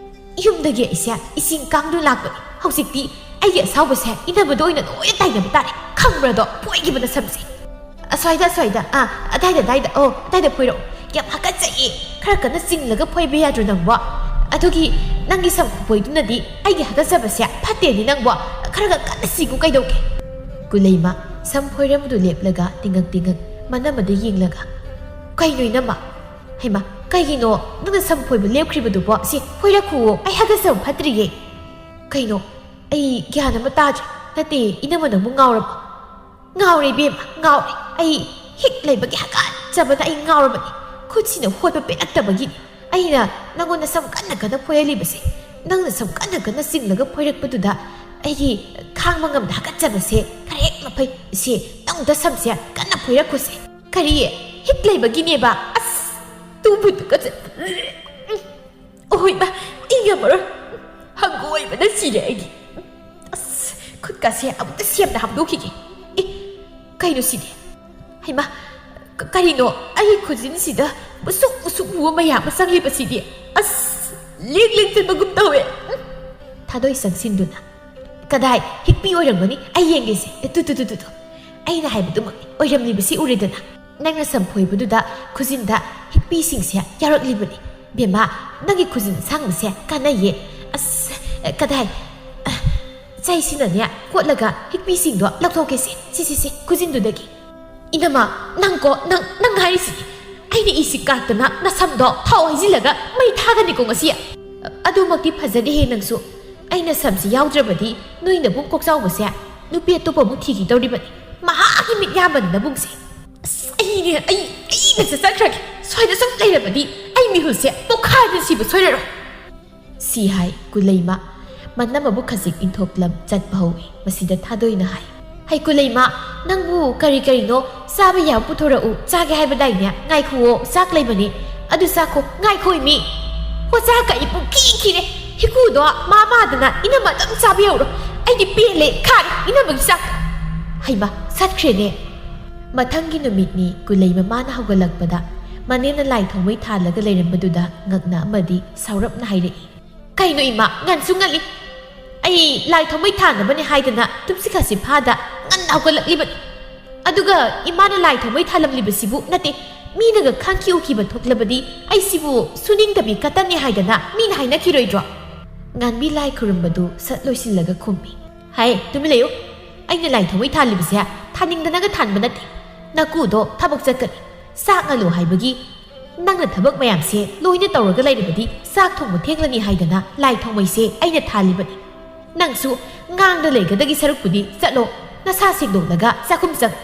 "ꯌꯨꯝꯗꯒꯤ ꯑꯩꯁꯦ ꯏꯁꯤꯡ ꯀꯥꯡꯗꯨ ꯂꯥꯛꯄꯅꯤ꯫ ꯍꯧꯖꯤꯛꯇꯤ ꯑꯩꯒꯤ ꯑꯁꯥꯎꯕꯁꯦ ꯏꯅꯝꯃꯗ ꯑꯣꯏꯅ ꯂꯣꯏꯅ ꯇꯥꯏꯅꯕ ꯇꯥꯔꯦ꯫ ꯈꯪꯕ꯭ꯔꯥꯗꯣ, ꯐꯣꯏꯈꯤꯕꯅ ꯁꯝꯁꯦ꯫ ꯑꯁ꯭ꯋꯥꯏꯗ, ꯑꯁ꯭ꯋꯥꯏꯗ, ꯑꯥ, ꯑꯗꯥꯏꯗ, ꯑꯗꯥꯏꯗ, ꯑꯣ, ꯑꯗꯥꯏꯗ ꯐꯣꯏꯔꯛꯑꯣ꯫ ꯌꯥꯝ ꯍꯥꯀꯠꯆꯩꯌꯦ꯫ ꯈꯔ ꯀꯟꯅ ꯆꯤꯡꯂꯒ ꯐꯣꯏꯕ ꯌꯥꯗ꯭ꯔꯣ ꯅꯪꯕꯣ? ꯑꯗꯨꯒꯤ ꯅꯪꯒꯤ ꯁꯝ ꯈꯨꯐꯣꯏꯗꯨꯅꯗꯤ ꯑꯩꯒꯤ ꯍꯥꯀꯠꯆꯕꯁꯦ ꯐꯠꯇꯦꯅꯦ ꯅꯪꯕꯣ꯫ ꯈꯔ ꯈꯔ ꯀꯟꯅ ꯆꯤꯡꯉꯨ ꯀꯩꯗꯧꯒꯦ?" ꯀꯨꯂꯩꯃ ꯁꯝ ꯐꯣꯏꯔꯝꯕꯗꯨ ꯂꯦꯞꯂꯒ ꯇꯤꯡꯉꯛ ꯇꯤꯡꯉꯛ ꯃꯅꯝ ꯑꯗꯨ ꯌꯦꯡꯂꯒ, "ꯀꯩꯅꯣ ꯏꯅꯝꯃ? ꯍꯩꯃꯥ, ꯀꯩꯒꯤꯅꯣ ꯅꯪꯅ ꯁꯝ ꯐꯣꯏꯕ ꯂꯦꯞꯈ꯭ꯔꯤꯕꯗꯨꯕꯣ? ꯁꯤ ꯐꯣꯏꯔꯛꯈꯨꯑꯣ, ꯑꯩ ꯍꯥꯀꯠꯆꯕ ꯐꯠꯇ꯭ꯔꯤꯌꯦ꯫" "ꯀꯩꯅꯣ? ꯑꯩ ꯒ꯭ꯌꯥꯟ ꯑꯃ ꯇꯥꯗ꯭ꯔꯦ꯫ ꯅꯠꯇꯦ, ꯏꯅꯝꯃ ꯅꯪꯕꯨ ꯉꯥꯎꯔꯕꯣ?" "ꯉꯥꯎꯔꯦ ꯏꯕꯦꯝꯃ, ꯉꯥꯎꯔꯦ꯫ ꯑꯩ ꯍꯤꯛ ꯂꯩꯕꯒꯤ ꯍꯥꯀꯠꯆꯕꯅ ꯑꯩ ꯉꯥꯎꯔꯕꯅꯤ꯫ ꯈꯨꯠꯁꯤꯅ ꯍꯣꯠꯄ ꯄꯦꯜꯂꯛꯇꯕꯒꯤꯅꯤ ꯑꯩꯅ ꯅꯪꯉꯣꯟꯗ ꯁꯝ ꯀꯟꯅ ꯀꯟꯅ ꯐꯣꯏꯍꯜꯂꯤꯕꯁꯦ꯫ ꯅꯪꯅ ꯁꯝ ꯀꯟꯅ ꯀꯟꯅ ꯆꯤꯡꯂꯒ ꯐꯣꯏꯔꯛꯄꯗꯨꯗ ꯑꯩꯒꯤ ꯈꯥꯡꯕ ꯉꯝꯗ ꯍꯥꯀꯠꯆꯕꯁꯦ ꯈꯔ ꯍꯦꯛ ꯃꯐꯩ꯫ ꯁꯦ, ꯅꯪꯗ ꯁꯝꯁꯦ ꯀꯟꯅ ꯐꯣꯏꯔꯛꯈꯣꯁꯦ꯫" "ꯀꯔꯤ? ꯍꯤꯛ ꯂꯩꯕꯒꯤꯅꯦꯕ? ꯑꯁ, ꯇꯨꯕꯨ ꯇꯨꯀꯠꯆꯩ꯫ ꯑꯣꯍꯣꯏꯕ, ꯑꯩ ꯉꯝꯃꯔꯣꯏ꯫ ꯍꯪꯒꯣꯏꯕꯅ ꯁꯤꯔꯦ ꯑꯩꯗꯤ꯫ ꯑꯁ, ꯈꯨꯠꯀꯁꯦ ꯑꯃꯨꯛꯇ ꯁꯦꯝꯅ ꯍꯥꯝꯗꯣꯛꯈꯤꯒꯦ꯫ ꯑꯦ, ꯀꯩꯅꯣ ꯁꯤꯗꯤ? ꯍꯩꯃꯥ, ꯀ-, ꯀꯔꯤꯅꯣ? ꯑꯩꯒꯤ ꯈꯨꯖꯤꯟꯁꯤꯗ ꯃꯨꯁꯨꯛ ꯃꯨꯁꯨꯛ ꯃꯨꯕ ꯃꯌꯥꯝ ꯑꯃ ꯆꯪꯂꯤꯕꯁꯤꯗꯤ꯫ ꯑꯁ, ꯂꯦꯡ ꯂꯦꯡ ꯆꯠꯄꯒꯨꯝ ꯇꯧꯋꯦ꯫" ꯊꯥꯗꯣꯏ ꯆꯪꯁꯤꯟꯗꯨꯅ, "ꯀꯗꯥꯏ? ꯍꯤꯛꯄꯤ ꯑꯣꯏꯔꯝꯒꯅꯤ꯫ ꯑꯩ ꯌꯦꯡꯒꯦꯁꯦ꯫ ꯑꯦ, ꯇꯨ, ꯇꯨ, ꯇꯨ, ꯇꯨ, ꯇꯨ꯫ ꯑꯩꯅ ꯍꯥꯏꯕꯗꯨꯃꯛꯅꯤ꯫ ꯑꯣꯏꯔꯝꯂꯤꯕꯁꯤ ꯎꯔꯦꯗꯅ꯫ ꯅꯪꯅ ꯁꯝ ꯐꯣꯏꯕꯗꯨꯗ ꯈꯨꯖꯤꯟꯗ ꯍꯤꯛꯄꯤꯁꯤꯡꯁꯦ ꯌꯥꯎꯔꯛꯂꯤꯕꯅꯤ꯫ ꯕꯦꯝꯃ, ꯅꯪꯒꯤ ꯈꯨꯖꯤꯟ ꯑꯁꯥꯡꯕꯁꯦ ꯀꯥꯟꯅꯩꯌꯦ꯫ ꯑꯁ, ꯀꯗꯥꯏ? ꯑ, ꯆꯩꯁꯤꯅꯅꯦ ꯀꯣꯠꯂꯒ ꯍꯤꯛꯄꯤꯁꯤꯡꯗꯣ ꯂꯧꯊꯣꯛꯀꯦꯁꯦ꯫ ꯁꯤ, ꯁꯤ, ꯁꯤ, ꯈꯨꯖꯤꯟꯗꯨꯗꯒꯤ꯫" "ꯏꯅꯝꯃ, ꯅꯪꯀꯣ, ꯅꯪ, ꯅꯪ ꯍꯥꯏꯔꯤꯁꯤ꯫ ꯑꯩꯅ ꯏꯁꯤ ꯀꯥꯛꯇꯅ ꯅꯁꯝꯗꯣ ꯊꯥꯎ ꯍꯩꯖꯤꯜꯂꯒ ꯃꯩ ꯊꯥꯒꯅꯤꯀꯣ ꯉꯁꯤ꯫ ꯑꯗꯨꯃꯛꯇꯤ ꯐꯖꯗꯦꯍꯦ ꯅꯪꯁꯨ꯫ ꯑꯩꯅ ꯁꯝꯁꯤ ꯌꯥꯎꯗ꯭ꯔꯕꯗꯤ ꯅꯣꯏ ꯅꯕꯨꯡ ꯀꯣꯛꯆꯥꯎꯕꯁꯦ ꯅꯨꯄꯤ ꯑꯇꯣꯞꯄ ꯑꯃꯨꯛ ꯊꯤꯈꯤꯗꯧꯔꯤꯕꯅꯤ꯫ ꯃꯍꯥꯛꯀꯤ ꯃꯤꯠ ꯌꯥꯝꯕꯅꯤ ꯅꯕꯨꯡꯁꯦ꯫ ꯑꯁ, ꯑꯩꯅꯦ, ꯑꯩ, ꯑꯩ ꯃꯁꯤ ꯆꯠꯈ꯭ꯔꯒꯦ꯫ ꯁ꯭ꯋꯥꯏꯗ ꯁꯨꯝ ꯂꯩꯔꯕꯗꯤ ꯑꯩ ꯃꯤꯍꯨꯜꯁꯦ ꯄꯣꯛꯈꯥꯏꯗꯅ ꯁꯤꯕ ꯁꯣꯏꯔꯔꯣꯏ꯫" ꯁꯤ ꯍꯥꯏ ꯀꯨꯂꯩꯃ ꯃꯅꯝ ꯑꯃꯕꯨ ꯈꯖꯤꯛ ꯏꯟꯊꯣꯛꯂꯝ ꯆꯠꯄ ꯍꯧꯏ꯫ ꯃꯁꯤꯗ ꯊꯥꯗꯣꯏꯅ ꯍꯥꯏ, "ꯍꯩ ꯀꯨꯂꯩꯃ, ꯅꯪꯕꯨ ꯀꯔꯤ ꯀꯔꯤꯅꯣ ꯆꯥꯕ ꯌꯥꯕ ꯄꯨꯊꯣꯔꯛꯎ, ꯆꯥꯒꯦ ꯍꯥꯏꯕꯗꯥꯏꯅꯦ? ꯉꯥꯏꯈꯨꯑꯣ, ꯆꯥꯛ ꯂꯩꯕꯅꯤ, ꯑꯗꯨ ꯆꯥꯈꯣ, ꯉꯥꯏꯈꯣ ꯏꯃꯤ꯫ ꯍꯣ, ꯆꯥꯛ ꯀꯛꯏ ꯄꯨꯡꯈꯤ ꯈꯤꯔꯦ꯫ ꯍꯤꯀꯨꯗꯣ ꯃꯥ ꯃꯥꯗꯅ ꯏꯅꯝꯃ ꯑꯗꯨꯝ ꯆꯥꯕ ꯌꯧꯔꯣ꯫ ꯑꯩꯗꯤ ꯄꯦꯜꯂꯦ, ꯈꯥꯔꯦ ꯏꯅꯝꯃꯒꯤ ꯆꯥꯛ꯫ ꯍꯩꯃ, ꯆꯠꯈ꯭ꯔꯦꯅꯦ!" ꯃꯊꯪꯒꯤ ꯅꯨꯃꯤꯠꯅꯤ꯫ ꯀꯨꯂꯩ ꯃꯃꯥꯅ ꯍꯧꯒꯠꯂꯛꯄꯗ ꯃꯅꯦꯅ ꯂꯥꯏ ꯊꯣꯡꯕꯩ ꯊꯥꯜꯂꯒ ꯂꯩꯔꯝꯕꯗꯨꯗ ꯉꯛꯅ ꯑꯃꯗꯤ ꯁꯥꯎꯔꯞꯅ ꯍꯥꯏꯔꯛꯏ, "ꯀꯩꯅꯣ ꯏꯃꯥ, ꯉꯟꯁꯨ ꯉꯜꯂꯤ꯫ ꯑꯩ ꯂꯥꯏ ꯊꯣꯡꯕꯩ ꯊꯥꯅꯕꯅꯦ ꯍꯥꯏꯗꯅ ꯇꯨꯝꯁꯤꯠ ꯈꯥꯁꯤ ꯐꯥꯗ ꯉꯟꯅ ꯍꯧꯒꯠꯂꯛꯂꯤꯕꯅꯤ꯫ ꯑꯗꯨꯒ ꯏꯃꯥꯅ ꯂꯥꯏ ꯊꯣꯡꯕꯩ ꯊꯥꯜꯂꯝꯂꯤꯕꯁꯤꯕꯨ ꯅꯠꯇꯦ, ꯃꯤꯅꯒ ꯈꯪꯈꯤ ꯎꯈꯤꯕ ꯊꯣꯛꯂꯕꯗꯤ ꯑꯩꯁꯤꯕꯨ ꯁꯨꯅꯤꯡꯗꯕꯤ ꯀꯇꯟꯅꯤ ꯍꯥꯏꯗꯅ ꯃꯤꯅ ꯍꯥꯏꯅꯈꯤꯔꯣꯏꯗ꯭ꯔꯣ?" ꯉꯥꯟꯕꯤ ꯂꯥꯏ ꯈꯨꯔꯨꯝꯕꯗꯨ ꯁꯠ ꯂꯣꯏꯁꯤꯜꯂꯒ ꯈꯨꯝꯃꯤ, "ꯍꯥꯏ, ꯇꯨꯃꯤꯟ ꯂꯩꯌꯨ꯫ ꯑꯩꯅ ꯂꯥꯏ ꯊꯣꯡꯕꯩ ꯊꯥꯜꯂꯤꯕꯁꯦ ꯊꯥꯅꯤꯡꯗꯅꯒ ꯊꯥꯟꯕ ꯅꯠꯇꯦ꯫ ꯅꯀꯨꯗꯣ ꯊꯕꯛ ꯆꯠꯀꯅꯤ, ꯆꯥꯛ ꯉꯜꯂꯨ ꯍꯥꯏꯕꯒꯤ ꯅꯪꯅ ꯊꯕꯛ ꯃꯌꯥꯝꯁꯦ ꯂꯣꯏꯅ ꯇꯧꯔꯒ ꯂꯩꯔꯕꯗꯤ ꯆꯥꯛ ꯊꯣꯡꯕ ꯊꯦꯡꯂꯅꯤ ꯍꯥꯏꯗꯅ ꯂꯥꯏ ꯊꯣꯡꯕꯩꯁꯦ ꯑꯩꯅ ꯊꯥꯜꯂꯤꯕꯅꯤ꯫ ꯅꯪꯁꯨ ꯉꯥꯡꯗ ꯂꯩꯒꯗꯒꯤ ꯁꯔꯨꯛꯄꯨꯗꯤ ꯆꯠꯂꯣ, ꯅꯁꯥ ꯁꯦꯡꯗꯣꯛꯂꯒ ꯆꯥꯛꯈꯨꯝ ꯆꯪ꯫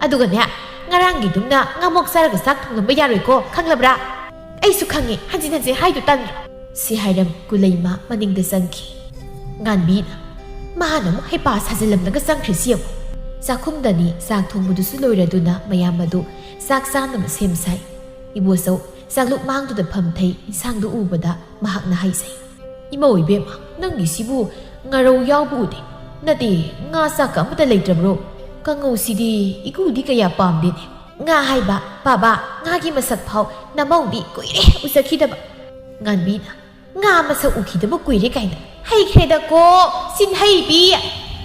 ꯑꯗꯨꯒꯅꯦ, ꯉꯔꯥꯡꯒꯤꯗꯨꯝꯅ ꯉꯥꯃꯣꯛ ꯆꯥꯔꯒ ꯆꯥꯛ ꯊꯣꯡꯂꯝꯕ ꯌꯥꯔꯣꯏꯀꯣ, ꯈꯪꯂꯕ꯭ꯔꯥ? ꯑꯩꯁꯨ ꯈꯪꯉꯤ, ꯍꯟꯖꯤꯟ ꯍꯟꯖꯤꯟ ꯍꯥꯏꯗꯨ ꯇꯟꯗ꯭ꯔꯣ?" ꯁꯤ ꯍꯥꯏꯔꯝ ꯀꯨꯂꯩꯃ ꯃꯅꯤꯡꯗ ꯆꯪꯈꯤ꯫ ꯉꯥꯟꯕꯤꯅ, "ꯃꯥꯅ ꯑꯃꯨꯛ ꯍꯩꯄꯥ ꯁꯥꯖꯤꯜꯂꯝꯂꯒ ꯆꯪꯈ꯭ꯔꯤꯁꯤ ꯌꯦꯡꯉꯨ꯫" ꯆꯥꯛꯈꯨꯝꯗꯅꯤ ꯆꯥꯛ ꯊꯣꯡꯕꯗꯨꯁꯨ ꯂꯣꯏꯔꯗꯨꯅ ꯃꯌꯥꯝ ꯑꯗꯨ ꯆꯥꯛ ꯆꯥꯅꯕ ꯁꯦꯝ ꯁꯥꯏ꯫ ꯏꯕꯣꯆꯧ ꯆꯥꯛꯂꯨꯛ ꯃꯥꯡꯗꯨꯗ ꯐꯝꯊꯩ꯫ ꯏꯟꯁꯥꯡꯗꯨ ꯎꯕꯗ ꯃꯍꯥꯛꯅ ꯍꯥꯏꯖꯩ, "ꯏꯃꯧ ꯏꯕꯦꯝꯃ, ꯅꯪꯒꯤꯁꯤꯕꯨ ꯉꯥꯔꯧ ꯌꯥꯎꯕ ꯎꯗꯦ꯫ ꯅꯠꯇꯦ, ꯉꯥ ꯆꯥꯛꯀ ꯑꯃꯠꯇ ꯂꯩꯇ꯭ꯔꯕ꯭ꯔꯣ? ꯀꯥꯡꯉꯧꯁꯤꯗꯤ ꯏꯀꯨꯗꯤ ꯀꯌꯥ ꯄꯥꯝꯗꯦꯅꯦ꯫ ꯉꯥ ꯍꯥꯏꯕ, ꯄꯥꯕ, ꯉꯥꯒꯤ ꯃꯁꯛ ꯐꯥꯎ ꯅꯃꯧꯗꯤ ꯀꯨꯏꯔꯦ ꯎꯖꯈꯤꯗꯕ꯫" ꯉꯥꯟꯕꯤꯅ, "ꯉꯥ ꯃꯁꯛ ꯎꯈꯤꯗꯕ ꯀꯨꯏꯔꯦ ꯀꯥꯏꯅ? ꯍꯩꯈ꯭ꯔꯦꯗꯀꯣ, ꯆꯤꯟꯍꯩꯕꯤ!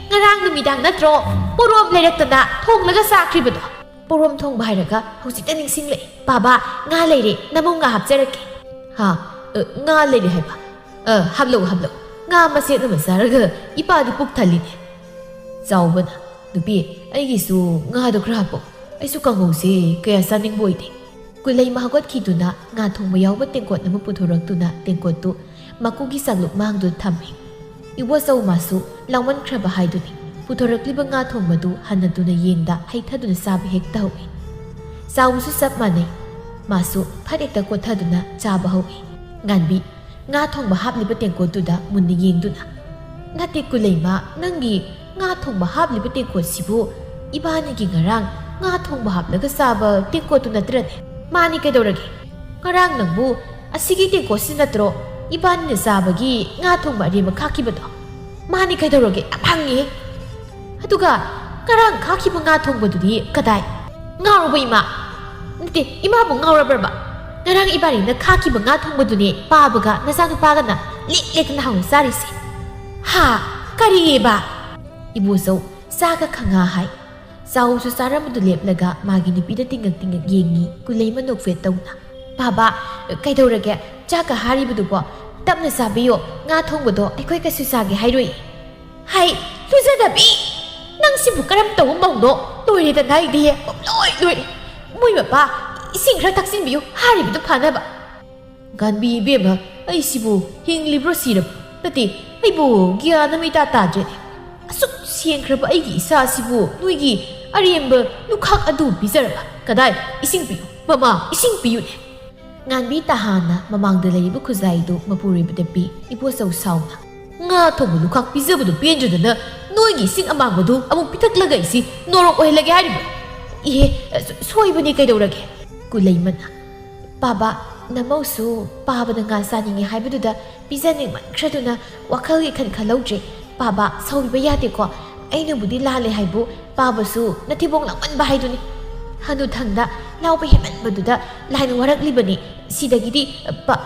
ꯉꯔꯥꯡ ꯅꯨꯃꯤꯗꯥꯡ ꯅꯠꯇ꯭ꯔꯣ ꯄꯣꯔꯣꯝ ꯂꯩꯔꯛꯇꯅ ꯊꯣꯡꯂꯒ ꯆꯥꯈ꯭ꯔꯤꯕꯗꯣ?" "ꯄꯣꯔꯣꯝ ꯊꯣꯡꯕ ꯍꯥꯏꯔꯒ ꯍꯧꯖꯤꯛꯇ ꯅꯤꯡꯁꯤꯡꯂꯛꯑꯦ꯫ ꯄꯥꯕ, ꯉꯥ ꯂꯩꯔꯦ, ꯅꯃꯧ ꯉꯥ ꯍꯥꯞꯆꯔꯛꯀꯦ꯫" "ꯍꯥ? ꯑ, ꯉꯥ ꯂꯩꯔꯦ ꯍꯥꯏꯕ? ꯑ, ꯍꯥꯞꯂꯛꯎ, ꯍꯥꯞꯂꯛꯎ꯫ ꯉꯥ ꯃꯆꯦꯠ ꯑꯃ ꯆꯥꯔꯒ ꯏꯄꯥꯗꯤ ꯄꯨꯛ ꯊꯜꯂꯤꯅꯦ꯫" ꯆꯥꯎꯕꯅ, "ꯅꯨꯄꯤ, ꯑꯩꯒꯤꯁꯨ ꯉꯥꯗꯣ ꯈꯔ ꯍꯥꯞꯄꯛꯑꯣ꯫ ꯑꯩꯁꯨ ꯀꯥꯡꯉꯧꯁꯦ ꯀꯌꯥ ꯆꯥꯅꯤꯡꯕ ꯑꯣꯏꯗꯦ꯫" ꯀꯨꯂꯩꯃ ꯍꯧꯒꯠꯈꯤꯗꯨꯅ ꯉꯥ ꯊꯣꯡꯕ ꯌꯥꯎꯕ ꯇꯦꯡꯀꯣꯠ ꯑꯃ ꯄꯨꯊꯣꯔꯛꯇꯨꯅ ꯇꯦꯡꯀꯣꯠꯇꯨ ꯃꯀꯨꯒꯤ ꯆꯥꯛꯂꯨꯛ ꯃꯥꯡꯗꯨꯗ ꯊꯝꯃꯤ꯫ ꯏꯕꯣꯆꯧ ꯃꯥꯁꯨ ꯂꯥꯎꯃꯟꯈ꯭ꯔꯕ ꯍꯥꯏꯗꯨꯅꯤ꯫ ꯄꯨꯊꯣꯔꯛꯂꯤꯕ ꯉꯥ ꯊꯣꯡꯕꯗꯨ ꯍꯟꯅ ꯇꯨꯅ ꯌꯦꯡꯗ ꯍꯩꯊꯗꯨꯅ ꯆꯥꯕ ꯍꯦꯛꯇ ꯍꯧꯏ꯫ ꯆꯥꯎꯕꯁꯨ ꯆꯞ ꯃꯥꯟꯅꯩ꯫ ꯃꯥꯁꯨ ꯐꯠ ꯍꯦꯛꯇ ꯀꯣꯠꯊꯗꯨꯅ ꯆꯥꯕ ꯍꯧꯏ꯫ ꯉꯥꯟꯕꯤ ꯉꯥ ꯊꯣꯡꯕ ꯍꯥꯞꯂꯤꯕ ꯇꯦꯡꯀꯣꯠꯇꯨꯗ ꯃꯨꯟꯅ ꯌꯦꯡꯗꯨꯅ, "ꯅꯠꯇꯦ ꯀꯨꯂꯩꯃ, ꯅꯪꯒꯤ ꯉꯥ ꯊꯣꯡꯕ ꯍꯥꯞꯂꯤꯕ ꯇꯦꯡꯀꯣꯠꯁꯤꯕꯨ ꯏꯕꯥꯅꯤꯒꯤ ꯉꯔꯥꯡ ꯉꯥ ꯊꯣꯡꯕ ꯍꯥꯞꯂꯒ ꯆꯥꯕ ꯇꯦꯡꯀꯣꯠꯇꯨ ꯅꯠꯇ꯭ꯔꯅꯦ?" "ꯃꯥꯅꯤ, ꯀꯩꯗꯧꯔꯒꯦ? ꯉꯔꯥꯡ ꯅꯪꯕꯨ ꯑꯁꯤꯒꯤ ꯇꯦꯡꯀꯣꯠꯁꯤ ꯅꯠꯇ꯭ꯔꯣ ꯏꯕꯥꯅꯤꯅ ꯆꯥꯕꯒꯤ ꯉꯥ ꯊꯣꯡꯕ ꯑꯔꯦꯝꯕ ꯈꯥꯛꯈꯤꯕꯗꯣ?" "ꯃꯥꯅꯤ, ꯀꯩꯗꯧꯔꯒꯦ? ꯌꯥꯝ ꯍꯪꯉꯦ꯫ ꯑꯗꯨꯒ ꯉꯔꯥꯡ ꯈꯥꯛꯈꯤꯕ ꯉꯥ ꯊꯣꯡꯕꯗꯨꯗꯤ ꯀꯗꯥꯏ?" "ꯉꯥꯎꯔꯕ ꯏꯃꯥ?" "ꯅꯠꯇꯦ, ꯏꯃꯥꯕꯨ ꯉꯥꯎꯔꯕ꯭ꯔꯕ? ꯉꯔꯥꯡ ꯏꯕꯥꯅꯤꯅ ꯈꯥꯛꯈꯤꯕ ꯉꯥ ꯊꯣꯡꯕꯗꯨꯅꯦ ꯄꯥꯕꯒ ꯅꯆꯥꯅꯨꯄꯥꯒꯅ ꯂꯦꯛ ꯂꯦꯛꯇꯅ ꯍꯧꯅ ꯆꯥꯔꯤꯁꯦ꯫ ꯍꯥ? ꯀꯔꯤꯑꯕ?" ꯏꯕꯣꯆꯧ ꯆꯥꯒ ꯈꯪꯉꯥ ꯍꯥꯏ꯫ ꯆꯥꯎꯁꯨ ꯆꯥꯔꯝꯕꯗꯨ ꯂꯦꯞꯂꯒ ꯃꯥꯒꯤ ꯅꯨꯄꯤꯗ ꯇꯤꯡꯉꯛ ꯇꯤꯡꯉꯛ ꯌꯦꯡꯉꯤ ꯀꯨꯂꯩꯃ ꯅꯣꯛꯐꯦꯠ ꯇꯧꯅ꯫ "ꯄꯥꯕ, ꯀꯩꯗꯧꯔꯒꯦ? ꯆꯥꯛꯀ ꯍꯥꯔꯤꯕꯗꯨꯕꯣ? ꯇꯞꯅ ꯆꯥꯕꯤꯌꯣ, ꯉꯥ ꯊꯣꯡꯕꯗꯣ ꯑꯩꯈꯣꯏ ꯀꯩꯁꯨ ꯆꯥꯒꯦ ꯍꯥꯏꯔꯣꯏ꯫" "ꯍꯥꯏ, ꯂꯨꯖꯗꯕꯤ! ꯅꯪꯁꯤꯕꯨ ꯀꯔꯝ ꯇꯧꯕ ꯃꯧꯅꯣ? ꯂꯣꯏꯔꯦꯗ ꯅꯥꯏꯗꯦ, ꯄꯨꯝꯂꯣꯏ ꯂꯣꯏꯔꯦ꯫ ꯃꯣꯏ ꯃꯄꯥ, ꯏꯁꯤꯡ ꯈꯔ ꯊꯛꯆꯤꯟꯕꯤꯌꯨ, ꯍꯥꯔꯤꯕꯗꯨ ꯐꯅꯕ꯫" "ꯒꯥꯟꯕꯤ ꯏꯕꯦꯝꯃ, ꯑꯩꯁꯤꯕꯨ ꯍꯤꯡꯂꯤꯕ꯭ꯔꯣ ꯁꯤꯔꯕ꯭ꯔꯣ? ꯅꯠꯇꯦ, ꯑꯩꯕꯨ ꯒ꯭ꯌꯥꯟ ꯑꯃ ꯏꯇꯥ ꯇꯥꯗ꯭ꯔꯦꯅꯦ꯫ ꯑꯁꯨꯛ ꯁꯦꯡꯈ꯭ꯔꯕ ꯑꯩꯒꯤ ꯏꯁꯥꯁꯤꯕꯨ ꯅꯣꯏꯒꯤ ꯑꯔꯦꯝꯕ ꯂꯨꯈꯥꯛ ꯑꯗꯨ ꯄꯤꯖꯔꯕ? ꯀꯗꯥꯏ? ꯏꯁꯤꯡ ꯄꯤꯌꯨ, ꯃꯃꯥ, ꯏꯁꯤꯡ ꯄꯤꯌꯨꯅꯦ꯫" ꯉꯥꯟꯕꯤ ꯇꯍꯥꯟꯅ ꯃꯃꯥꯡꯗ ꯂꯩꯔꯤꯕ ꯈꯨꯖꯥꯏꯗꯨ ꯃꯄꯨꯔꯣꯏꯕꯗ ꯄꯤ꯫ ꯏꯕꯣꯆꯧ ꯁꯥꯎꯅ, "ꯉꯥ ꯊꯣꯡꯕ ꯂꯨꯈꯥꯛ ꯄꯤꯖꯕꯗꯨ ꯄꯦꯟꯗ꯭ꯔꯗꯅ ꯅꯣꯏꯒꯤ ꯏꯁꯤꯡ ꯑꯃꯥꯡꯕꯗꯨ ꯑꯃꯨꯛ ꯄꯤꯊꯛꯂꯒ ꯑꯩꯁꯤ ꯅꯣꯔꯣꯛ ꯑꯣꯏꯍꯜꯂꯒꯦ ꯍꯥꯏꯔꯤꯕ꯭ꯔꯣ? ꯏꯍꯦ, ꯁꯣ-, ꯁꯣꯏꯕꯅꯤ, ꯀꯩꯗꯧꯔꯒꯦ?" ꯀꯨꯂꯩꯃꯅ, "ꯄꯥꯕ, ꯅꯃꯧꯁꯨ ꯄꯥꯕꯅ ꯉꯥ ꯆꯥꯅꯤꯡꯉꯤ ꯍꯥꯏꯕꯗꯨꯗ ꯄꯤꯖꯅꯤꯡꯃꯟꯈ꯭ꯔꯗꯨꯅ ꯋꯥꯈꯜꯒꯤ ꯈꯟ ꯈꯜꯍꯧꯗ꯭ꯔꯦ꯫ ꯄꯥꯕ, ꯁꯥꯎꯕꯤꯕ ꯌꯥꯗꯦꯀꯣ꯫ ꯑꯩꯅꯕꯨꯗꯤ ꯂꯥꯜꯂꯦ ꯍꯥꯏꯕꯨ, ꯄꯥꯕꯁꯨ ꯅꯊꯤꯕꯣꯡ ꯂꯥꯎꯃꯟꯕ ꯍꯥꯏꯗꯨꯅꯤ꯫ ꯍꯅꯨꯊꯪꯗ ꯂꯥꯎꯕ ꯍꯦꯟꯃꯟꯕꯗꯨꯗ ꯂꯥꯏꯅ ꯋꯥꯔꯛꯂꯤꯕꯅꯤ꯫ ꯁꯤꯗꯒꯤꯗꯤ ꯄꯥ-"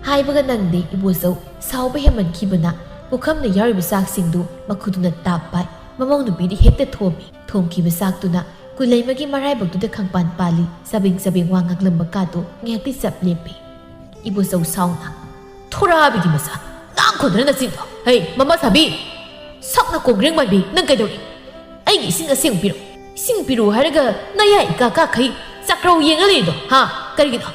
ꯍꯥꯏꯕꯒ ꯅꯪꯗꯦ ꯏꯕꯣꯆꯧ꯫ ꯁꯥꯎꯕ ꯍꯦꯟꯃꯟꯈꯤꯕꯅ ꯄꯨꯈꯝꯗ ꯌꯥꯎꯔꯤꯕ ꯆꯥꯛꯁꯤꯡꯗꯨ ꯃꯈꯨꯗꯨꯅ ꯇꯥꯞ ꯄꯥꯏ꯫ ꯃꯃꯧ ꯅꯨꯄꯤꯗꯤ ꯍꯦꯛꯇ ꯊꯣꯝꯃꯤ꯫ ꯊꯣꯝꯈꯤꯕ ꯆꯥꯛꯇꯨꯅ ꯀꯨꯂꯩꯃꯒꯤ ꯃꯔꯥꯏꯕꯛꯇꯨꯗ ꯈꯪꯄꯥꯟ ꯄꯥꯜꯂꯤ꯫ ꯆꯕꯦꯡ ꯆꯕꯦꯡ ꯋꯥ ꯉꯥꯡꯂꯝꯕ ꯀꯥꯗꯨ ꯉꯥꯏꯍꯥꯛꯇꯤ ꯆꯞ ꯂꯦꯞꯄꯤ꯫ ꯏꯕꯣꯆꯧ ꯁꯥꯎꯅ, "ꯊꯣꯔꯥꯕꯤꯒꯤ ꯃꯆꯥ, ꯉꯥꯡꯈꯣꯗꯅ ꯅꯆꯤꯟꯗꯣ꯫ ꯍꯩ, ꯃꯃꯥ ꯁꯥꯕꯤ! ꯁꯛꯅ ꯀꯣꯡꯒ꯭ꯔꯦꯡ ꯃꯥꯟꯕꯤ, ꯅꯪ ꯀꯩꯗꯧꯔꯤ? ꯑꯩꯒꯤ ꯏꯁꯤꯡ ꯑꯁꯦꯡꯕ ꯄꯤꯔꯣ꯫ ꯏꯁꯤꯡ ꯄꯤꯔꯣ ꯍꯥꯏꯔꯒ ꯅꯌꯥ ꯏꯀꯥ ꯀꯥꯈꯩ ꯆꯥꯛꯀ꯭ꯔꯧ ꯌꯦꯡꯉ ꯂꯩꯔꯤꯗꯣ, ꯍꯥ? ꯀꯔꯤꯒꯤꯅꯣ?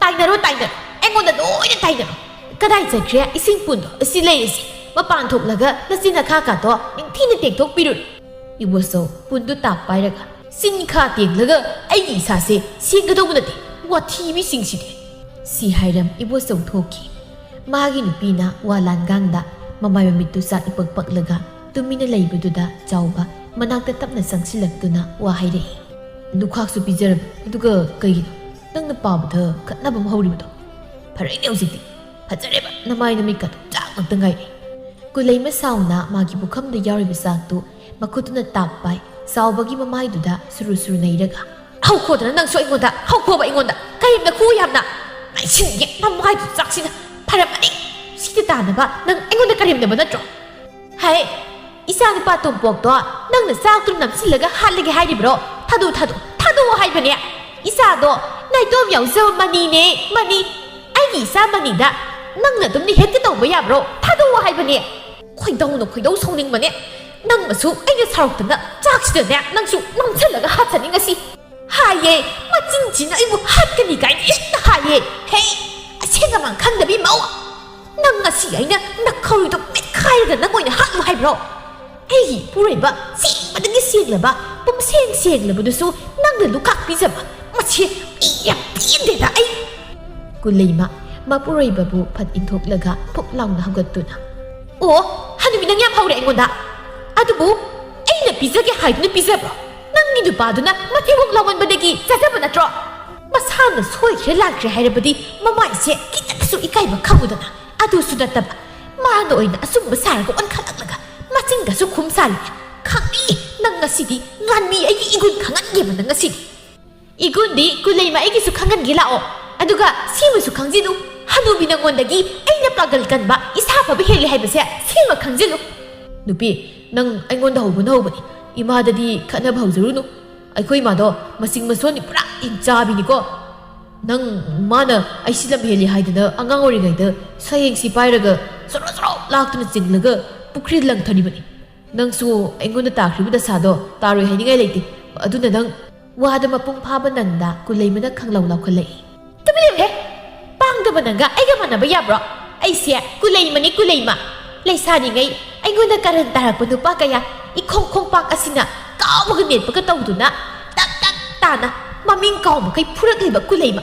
ꯇꯥꯏꯅꯔꯣ, ꯇꯥꯏꯅꯔꯣ꯫ ꯑꯩꯉꯣꯟꯗ ꯂꯣꯏꯅ ꯇꯥꯏꯅꯔꯣ꯫ ꯀꯗꯥꯏ ꯆꯠꯈ꯭ꯔꯦ ꯏꯁꯤꯡ ꯄꯨꯟꯗꯣ? ꯑꯁꯤ ꯂꯩꯔꯤꯁꯤ꯫ ꯃꯄꯥꯟ ꯊꯣꯛꯂꯒ ꯅꯆꯤꯟ ꯅꯈꯥ ꯀꯥꯗꯣ ꯅꯤꯡꯊꯤꯅ ꯇꯦꯡꯊꯣꯛꯄꯤꯔꯨꯔꯣ꯫" ꯏꯕꯣꯆꯧ ꯄꯨꯟꯗꯨ ꯇꯥꯞ ꯄꯥꯏꯔꯒ, "ꯆꯤꯟ ꯈꯥ ꯇꯦꯡꯂꯒ ꯑꯩꯒꯤ ꯏꯁꯥꯁꯦ ꯁꯦꯡꯒꯗꯧꯕ ꯅꯠꯇꯦ, ꯋꯥꯊꯤꯕꯤꯁꯤꯡꯁꯤꯗꯤ!" ꯁꯤ ꯍꯥꯏꯔꯝ ꯏꯕꯣꯆꯧ ꯊꯣꯛꯈꯤ꯫ ꯃꯥꯒꯤ ꯅꯨꯄꯤꯅ ꯋꯥ ꯂꯥꯟꯒꯥꯡꯗ, ꯃꯃꯥꯏ ꯃꯃꯤꯠꯇꯨ ꯆꯥꯛ ꯏꯄꯛ ꯄꯛꯂꯒ ꯇꯨꯃꯤꯟꯅ ꯂꯩꯕꯗꯨꯗ ꯆꯥꯎꯕ ꯃꯅꯥꯛꯇ ꯇꯞꯅ ꯆꯪꯁꯤꯜꯂꯛꯇꯨꯅ ꯋꯥ ꯍꯥꯏꯔꯛꯏ꯫ ꯂꯨꯈꯥꯛꯁꯨ ꯄꯤꯖꯔꯕ, ꯑꯗꯨꯒ ꯀꯩꯒꯤꯅꯣ ꯅꯪꯅ ꯄꯥꯕꯗ ꯈꯠꯅꯕ ꯑꯃ ꯍꯧꯔꯤꯕꯗꯣ? ꯐꯔꯦꯅꯦ ꯍꯧꯖꯤꯛꯇꯤ, ꯐꯖꯔꯦꯕ, ꯅꯃꯥꯏ ꯅꯃꯤꯠꯀꯗꯣ ꯆꯥꯛ ꯉꯥꯛꯇ ꯉꯥꯏꯔꯦ꯫ ꯀꯨꯂꯩꯃ ꯁꯥꯎꯅ ꯃꯥꯒꯤ ꯄꯨꯈꯝꯗ ꯌꯥꯎꯔꯤꯕ ꯆꯥꯛꯇꯨ ꯃꯈꯨꯠꯇꯨꯅ ꯇꯥꯛ ꯄꯥꯏ ꯆꯥꯎꯕꯒꯤ ꯃꯃꯥꯏꯗꯨꯗ ꯁꯨꯔꯨ ꯁꯨꯔꯨ ꯅꯩꯔꯒ, "ꯍꯧꯈꯣꯗꯅ ꯅꯪꯁꯨ ꯑꯩꯉꯣꯟꯗ, ꯍꯧꯈꯣꯕ ꯑꯩꯉꯣꯟꯗ, ꯀꯔꯦꯝꯅꯈꯣ ꯌꯥꯝꯅ꯫ ꯉꯥꯏꯁꯤꯟꯒꯦ ꯅꯃꯥꯏꯗꯨ ꯆꯥꯛꯁꯤꯅ, ꯐꯔꯝꯃꯅꯤ꯫ ꯁꯤꯗ ꯇꯥꯅꯕ ꯅꯪ ꯑꯩꯉꯣꯟꯗ ꯀꯔꯦꯝꯅꯕ ꯅꯠꯇ꯭ꯔꯣ? ꯍꯥꯏ, ꯏꯆꯥ ꯅꯨꯄꯥ ꯇꯣꯝꯄꯣꯛꯇꯣ ꯅꯪꯅ ꯆꯥꯛꯇꯨ ꯅꯝꯁꯤꯜꯂꯒ ꯍꯥꯠꯂꯒꯦ ꯍꯥꯏꯔꯤꯕ꯭ꯔꯣ? ꯊꯥꯗꯣꯛ, ꯊꯥꯗꯣꯛ, ꯊꯥꯗꯣꯛꯑꯣ ꯍꯥꯏꯕꯅꯦ꯫ ꯏꯆꯥꯗꯣ ꯅꯥꯏꯇꯣꯝ ꯌꯥꯎꯖꯕ ꯃꯅꯤꯅꯦ, ꯃꯅꯤ꯫ ꯑꯩꯒꯤ ꯏꯆꯥ ꯃꯅꯤꯗ ꯅꯪꯅ ꯑꯗꯨꯝꯅ ꯍꯦꯛꯇ ꯇꯧꯕ ꯌꯥꯕ꯭ꯔꯣ? ꯊꯥꯗꯣꯛꯑꯣ ꯍꯥꯏꯕꯅꯦ꯫ ꯈꯣꯏꯗꯧꯅ ꯈꯣꯏꯗꯧ ꯁꯥꯎꯅꯤꯡꯕꯅꯦ꯫ ꯅꯪꯃꯁꯨ ꯑꯩꯅ ꯁꯥꯎꯔꯛꯇꯅ ꯆꯥꯛꯁꯤꯗꯅꯦ ꯅꯪꯁꯨ ꯅꯝꯁꯤꯜꯂꯒ ꯍꯥꯠꯆꯅꯤ ꯉꯁꯤ꯫ ꯍꯥꯏꯌꯦ, ꯃꯆꯤꯟꯁꯤꯅ ꯑꯩꯕꯨ ꯍꯥꯠꯀꯅꯤ ꯀꯥꯏꯅ ꯍꯦꯛꯇ ꯍꯥꯏꯌꯦ꯫ ꯍꯦ, ꯑꯁꯦꯡ ꯑꯃꯥꯡ ꯈꯪꯗꯕꯤ ꯃꯧ! ꯅꯪ ꯉꯁꯤ ꯑꯩꯅ ꯅꯈꯧꯔꯤꯗꯣ ꯃꯦꯠꯈꯥꯏꯔꯒ ꯅꯪ ꯑꯣꯏꯅ ꯍꯥꯠꯂꯨ ꯍꯥꯏꯕ꯭ꯔꯣ? ꯑꯩꯒꯤ ꯏꯄꯨꯔꯣꯏꯕ ꯁꯦꯡꯕꯗꯒꯤ ꯁꯦꯡꯂꯕ, ꯄꯨꯝꯁꯦꯡ ꯁꯦꯡꯂꯕꯗꯨꯁꯨ ꯅꯪꯅ ꯂꯨꯈꯥꯛ ꯄꯤꯖꯕ꯫ ꯃꯁꯤ ꯑꯩ ꯌꯥꯝ ꯄꯦꯟꯗꯦꯗ ꯑꯩ꯫ ꯀꯨꯂꯩꯃ ꯃꯄꯨꯔꯣꯏꯕꯕꯨ ꯐꯠ ꯏꯟꯊꯣꯛꯂꯒ ꯐꯨꯞ ꯂꯥꯎꯅ ꯍꯧꯒꯠꯇꯨꯅ, "ꯑꯣ, ꯍꯅꯨꯕꯤ ꯅꯪ ꯌꯥꯝ ꯍꯧꯔꯦ ꯑꯩꯉꯣꯟꯗ꯫ ꯑꯗꯨꯕꯨ ꯑꯩꯅ ꯄꯤꯖꯒꯦ ꯍꯥꯏꯗꯨꯅ ꯄꯤꯖꯕ꯭ꯔꯣ? ꯅꯪꯒꯤ ꯅꯨꯄꯥꯗꯨꯅ ꯃꯊꯤꯕꯣꯡ ꯂꯥꯎꯃꯟꯕꯗꯒꯤ ꯆꯥꯖꯕ ꯅꯠꯇ꯭ꯔꯣ? ꯃꯁꯥꯅ ꯁꯣꯏꯈ꯭ꯔꯦ ꯂꯥꯟꯈ꯭ꯔꯦ ꯍꯥꯏꯔꯕꯗꯤ ꯃꯃꯥꯏꯁꯦ ꯈꯤꯇꯪꯁꯨ ꯏꯀꯥꯏꯕ ꯈꯪꯉꯨꯗꯅ꯫ ꯑꯗꯨꯁꯨ ꯅꯠꯇꯕ, ꯃꯥꯅ ꯑꯣꯏꯅ ꯑꯆꯨꯝꯕ ꯁꯥꯔꯒ ꯑꯣꯟꯈꯠꯂꯛꯂꯒ ꯃꯆꯤꯟꯒꯁꯨ ꯈꯨꯝ ꯁꯥꯔꯤ꯫ ꯈꯪꯅꯤ ꯅꯪ ꯉꯁꯤꯗꯤ, ꯉꯥꯟꯕꯤ, ꯑꯩꯒꯤ ꯏꯒꯨꯟ ꯈꯪꯍꯟꯒꯦꯕ ꯅꯪ ꯉꯁꯤꯗꯤ꯫ ꯏꯒꯨꯟꯗꯤ ꯀꯨꯂꯩꯃ ꯑꯩꯒꯤꯁꯨ ꯈꯪꯍꯟꯒꯦ ꯂꯥꯛꯑꯣ꯫ ꯑꯗꯨꯒ ꯁꯤꯃꯁꯨ ꯈꯪꯖꯤꯜꯂꯨ, ꯍꯅꯨꯕꯤ ꯅꯪꯉꯣꯟꯗꯒꯤ ꯑꯩꯅ ꯄꯥꯒꯜ ꯀꯟꯕ, ꯏꯁꯥ ꯐꯕ ꯍꯦꯜꯂꯤ ꯍꯥꯏꯕꯁꯦ ꯁꯤꯃ ꯈꯪꯖꯤꯜꯂꯨ꯫" "ꯅꯨꯄꯤ, ꯅꯪ ꯑꯩꯉꯣꯟꯗ ꯍꯧꯕꯅ ꯍꯧꯕꯅꯤ꯫ ꯏꯃꯥꯗꯗꯤ ꯈꯠꯅꯕ ꯍꯧꯖꯔꯨꯅꯨ꯫ ꯑꯩꯈꯣꯏ ꯏꯃꯥꯗꯣ ꯃꯆꯤꯡ ꯃꯁꯣꯟꯅꯤ, ꯄꯨꯔꯥ ꯍꯤꯡꯆꯥꯕꯤꯅꯤꯀꯣ꯫ ꯅꯪ, ꯃꯥꯅ ꯑꯩꯁꯤ ꯂꯝ ꯍꯦꯜꯂꯤ ꯍꯥꯏꯗꯅ ꯑꯉꯥꯡ ꯑꯣꯏꯔꯤꯉꯩꯗ ꯁꯌꯦꯡꯁꯤ ꯄꯥꯏꯔꯒ ꯆꯣꯔꯣ ꯆꯣꯔꯣ ꯂꯥꯛꯇꯨꯅ ꯆꯤꯡꯂꯒ ꯄꯨꯈ꯭ꯔꯤ ꯂꯪꯊꯔꯤꯕꯅꯤ꯫ ꯅꯪꯁꯨ ꯑꯩꯉꯣꯟꯗ ꯇꯥꯈ꯭ꯔꯤꯕ ꯗꯁꯥꯗꯣ ꯇꯥꯔꯣꯏ ꯍꯥꯏꯅꯤꯡꯉꯥꯏ ꯂꯩꯇꯦ꯫ ꯑꯗꯨꯅ ꯅꯪ..." ꯋꯥꯗꯨ ꯃꯄꯨꯡ ꯐꯥꯕ ꯅꯪꯗ ꯀꯨꯂꯩꯃꯅ ꯈꯪꯂꯥꯎ ꯂꯥꯎꯈꯠꯂꯛꯏ꯫ "ꯇꯨꯃꯤꯟ ꯂꯩꯌꯨꯍꯦ! ꯄꯥꯡꯗꯕ ꯅꯪꯒ ꯑꯩꯒ ꯃꯥꯟꯅꯕ ꯌꯥꯕ꯭ꯔꯣ? ꯑꯩꯁꯦ ꯀꯨꯂꯩꯃꯅꯤ, ꯀꯨꯂꯩꯃ꯫ ꯂꯩꯁꯥꯔꯤꯉꯩ ꯑꯩꯉꯣꯟꯗ ꯀꯔꯟ ꯇꯥꯔꯛꯄ ꯅꯨꯄꯥ ꯀꯌꯥ ꯏꯈꯣꯡ ꯈꯣꯡꯄꯥꯛ ꯑꯁꯤꯅ ꯀꯥꯎꯕꯒ ꯅꯦꯠꯄꯒ ꯇꯧꯗꯨꯅ ꯇꯞ ꯇꯞ ꯇꯥꯅ ꯃꯃꯤꯡ ꯀꯥꯎ ꯃꯈꯩ ꯐꯨꯔꯛꯂꯤꯕ ꯀꯨꯂꯩꯃ꯫